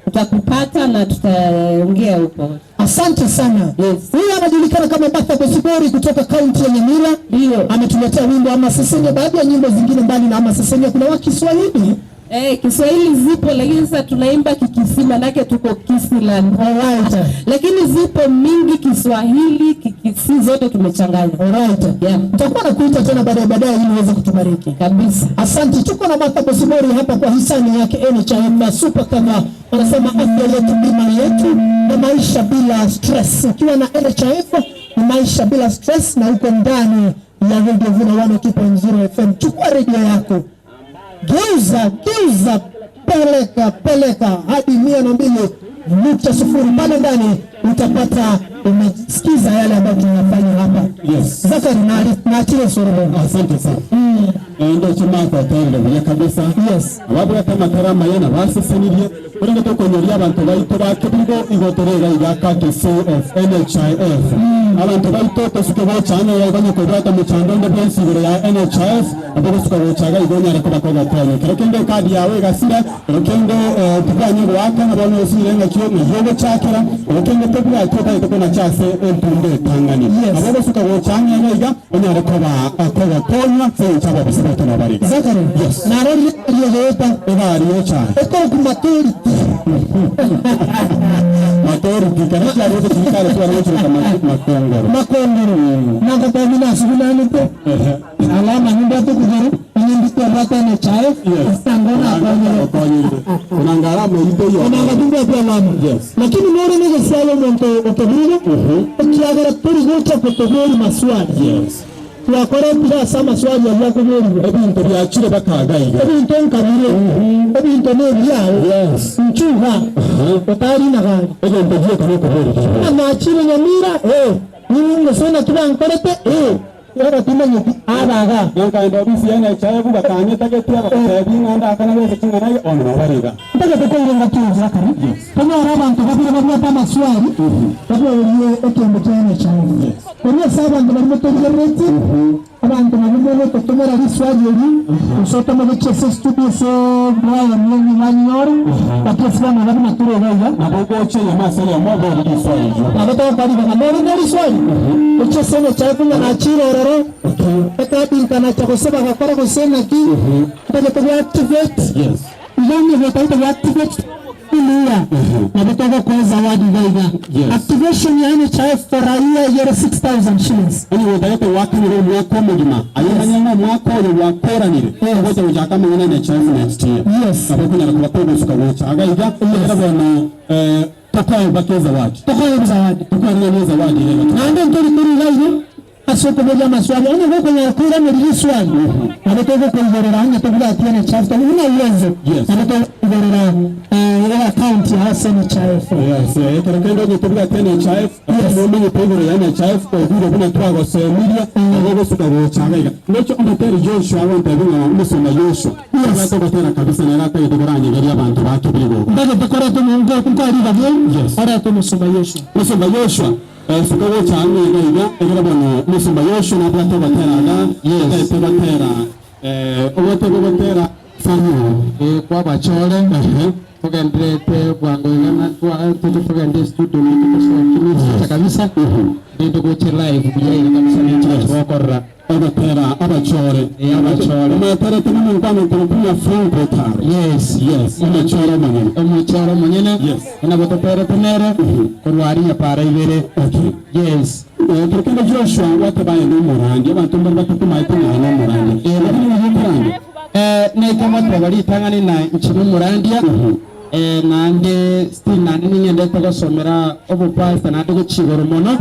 utakupata na tutaongea huko. Asante sana. Yes. Huyu anajulikana kama Martha Bosibori kutoka kaunti ya Nyamira. Ndio. Ametuletea wimbo Amasesenia, baadhi ya nyimbo zingine mbali na Amasesenia kuna wa Kiswahili. Kiswahili zipo lakini sasa tunaimba Kikisii manake tuko Kisiland. Alright. Lakini zipo mingi Kiswahili, Kikisii zote tumechanganya. Alright. Yeah. Nitakuwa nakuita tena baadaye baadaye ili uweze kutubariki. Kabisa. Asante. Tuko na Martha Bosibori hapa kwa hisani yake NHIF na Super Cover. Wanasema afya yetu bima yetu na maisha bila stress. Ukiwa na NHIF ni maisha bila stress, na uko ndani ya Radio Vuna 102.0 FM. Chukua radio yako, geuza geuza, peleka peleka hadi 102.0 pale ndani utapata umesikiza yale ambayo tunayafanya hapa. Yes. Zakari, naachile soro. Asante sana. Ndo chimaka tende buya kabisa. Yes. Ababwata amatara mayana basesenirie urenge tokonyoria abantu baito bakebirgo igotorera igaka kese of NHIF. Abantu baito tosuke gochana ya igonye kobwata muchando nde bwensi igoro ya NHIF abo gosuka gochaga igonyara koba kogotonya. Kero kende kadi yawe gasira kero kende tubanye gwaka na bono osire ngakio na yogo chakera kero kende tobwa toba tokona chase entunde tangani. Abo gosuka gochana ya iga onyare koba kogotonywa se chaba bisaba tona bariga. Zakari. Yes. Narori yogopa Ebari cyane. eko ku maturity. Maturity kana cyari kirikare twari kirika makongoro. Makongoro. Nanga nasugunanite. Alama nyumba tu kugeru nyindito rata NHIF. Sangona akonyere. Unanga alama ite yo. Onanga tumbe pia alama. Yes. Lakini nore nige siayo monto otobirigo. Ekiagera turi gocha kutobori maswali. Yes. Twakora mpira maswali yakuborirwe. Ebintu byakire bakagaiga. Ebintu nkamire. Ebintu nebyawo. Yes. Nchuha. Otari na gari. Ebintu byo kuborirwa. Nachire Nyamira. Eh. Ningo sona tubankorete. Eh. Yora tumenye abaga. Nkaenda ofisi ya NHIF bakanyeta getia bakatebia ng'anda akana bese ching'ana ono nabariga. Mpaka tukoire ngakio Zakari. Tonyora abantu babire babwata amaswali. Babwiriye ekembo kya NHIF. Korwa ase abanto baria motorigereretie, abanto nabwo mogototomera riswali eri, gose otome gochia ase estudio ase Brian banyore, lakini ase bono iga buna tore iga iga. Nabo ogocha eyemo ase eyemo oborie riswali erio. Nabo togokora ribaga nore ne riswali, gochia ase NHIF ng'a nachire ororo, ekadi nkanacha gose bagakora gose naki, ntagete go activate. Iga onye gotagete go activate Haleluya! Nabo togokoa zawadi iga iga. Activation ya NHIF for raia eyere 6000 shillings. Onye gotagete goakanera omwaka omogima, aye omanye ng'a omwaka oyo gwakoranire, ogocha gochaka amang'ana NHIF next year. Nabo okonyara koba kogosuka gocha iga iga, ekero bono tokoe mpaka ezawadi. Tokoe ezawadi. Tokoe ezawadi iga iga. Naende ntori korwa iga igo. Ase okoboria amaswali, onye gokonyara koiraneria riswali, nabo togokoigorera onye tobwati NHIF tari buna uwezo, nabo togokoigorera eaccount yao ase NHIF. Yes, ekero kende onye tobwati NHIF, nomanyete igoro ya NHIF, oigure buna twagosemirie, nabo ogosuka gocha iga iga. Ndoche omoteri Joshua agontebia ng'a omosomba Joshua, obwate ogotera kabisa nere atagete koranyegeria abanto ba Kebirigo. Ntagete koreta omonto nkoa ribaga eri, orete omosomba Joshua. Omosomba Joshua. Suka gocha ang'e iga iga, ekero bono omosomba Yoshua nabwate ogotera iga, ataete gotera, obwate gogotera Samuel. Kwabachore, togendererete bwango iga na toche togende estudio naintwe tosokie nechicha kabisa, rende goche live buya iga kabisa nechicha togokorera. Ogotera abachore. Abachore. Omoeterete nomonkwano okorokwa ng'a Frank Otaro. Yes. Yes, omochore omonyene. Omochore omonyene. Yes. Buna bototerete nere, korwa aria nyapara ibere. Okay. Yes. Ekero kende Joshua gwateba aye nomorandia, abanto mbare batakomaete ng'a aye nomorandia. Lakini nigo okorandia. Naika ngoteba ritang'ani na inche nomorandia. Naende still naende ning'endete gosomera obopastor naende gochia igoro mono.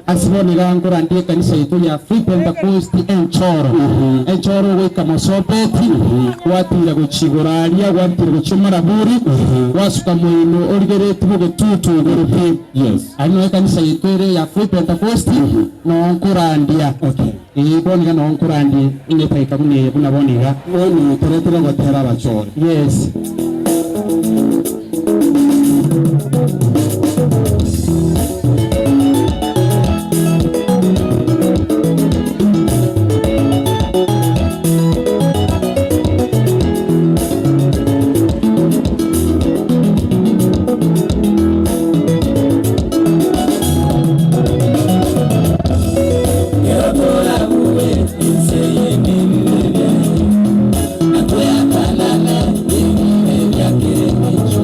Ase bono iga nkorandia ekanisa yaito ya Free Pentecost enchoro. Enchoro ogoika Mosobeti, gwatira gochia igoro aria, gwatira gochia Maraburi, gwasuka moino origeretie bogetutu igoro pi. Aria noo ekanisa yaito ere ya Free Pentecost, noo nkorandia. Ee, bono iga noo nkorandia ing'etageka buna eye buna bono iga. Bono toretere ogotera abachore. Yes. Ekero torabue ense eye nebibe biaye, na tweatanane nebibe bia kera engencho,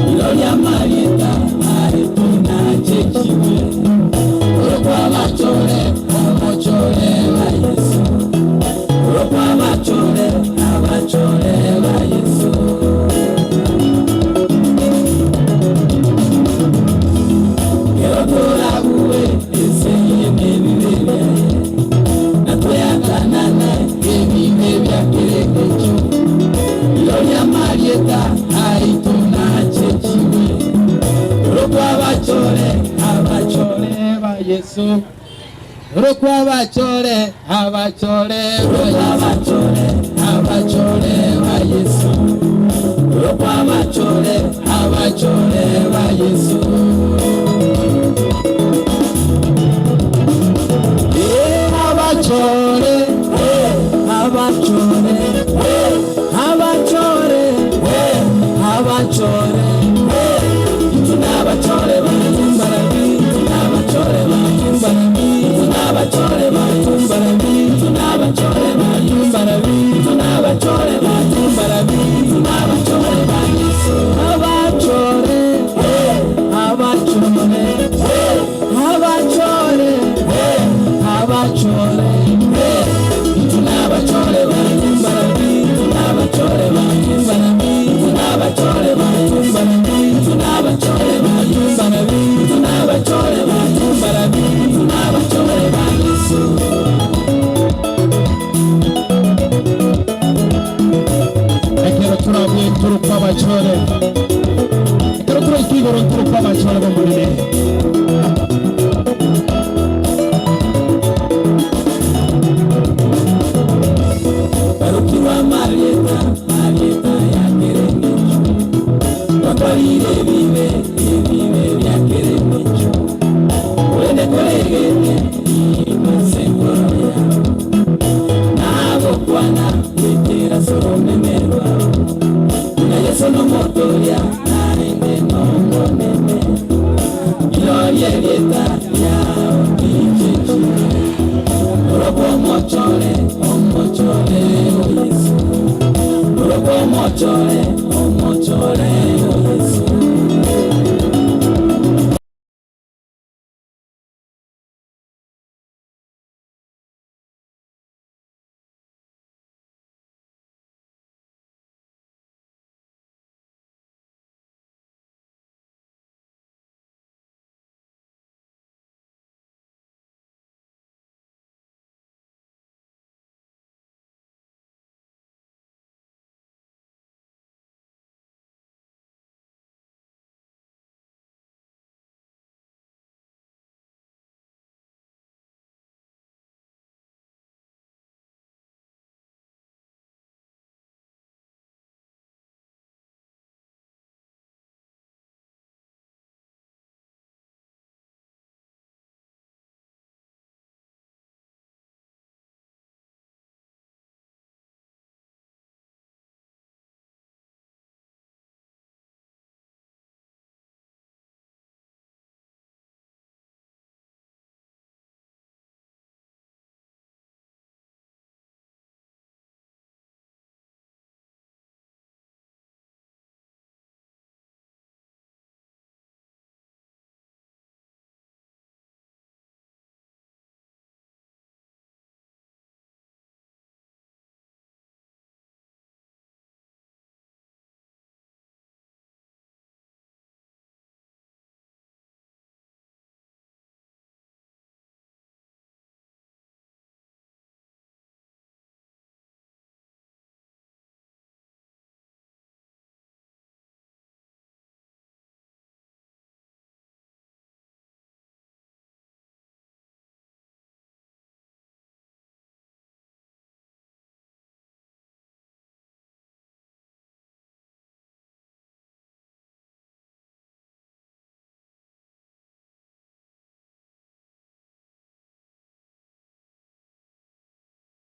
rirorio amarieta aye tonachechigwe, korokwa abachore, omochore ba Yeso, korokwa abachore, abachore ba Yeso. Ekero torabue ense eye nebibe biaye, na tweatanane ebibe bia kera engencho, rirorio amarieta aito nachechigwe, korokwa abachore, abachore ba Yeso. Korokwa abachore, abachore ba Yeso. Abachore ba Yeso. Korokwa abachore, abachore ba Yeso. Ee, abachore, abachore, abachore, abachore, intwe nabachore ba Yeso, intwe nabachore ba Yeso, intwe nabachore ba Yeso, intwe nabachore ba Yeso, intwe nabachore ba Yeso, intwe nabachore ba Yeso. Abachore, abachore, abachore, abachore, intwe nabachore ba Yeso, intwe nabachore ba Yeso, intwe nabachore ba Yeso, intwe nabachore ba Yeso, intwe nabachore ba Yeso, intwe nabachore ba Yeso. Ekero torabue ntorokwa abachore, ekero toraike igoro ntorokwa abachore b'Omonene. Barokirwe amarieta, marieta ya kera engencho, bakorire.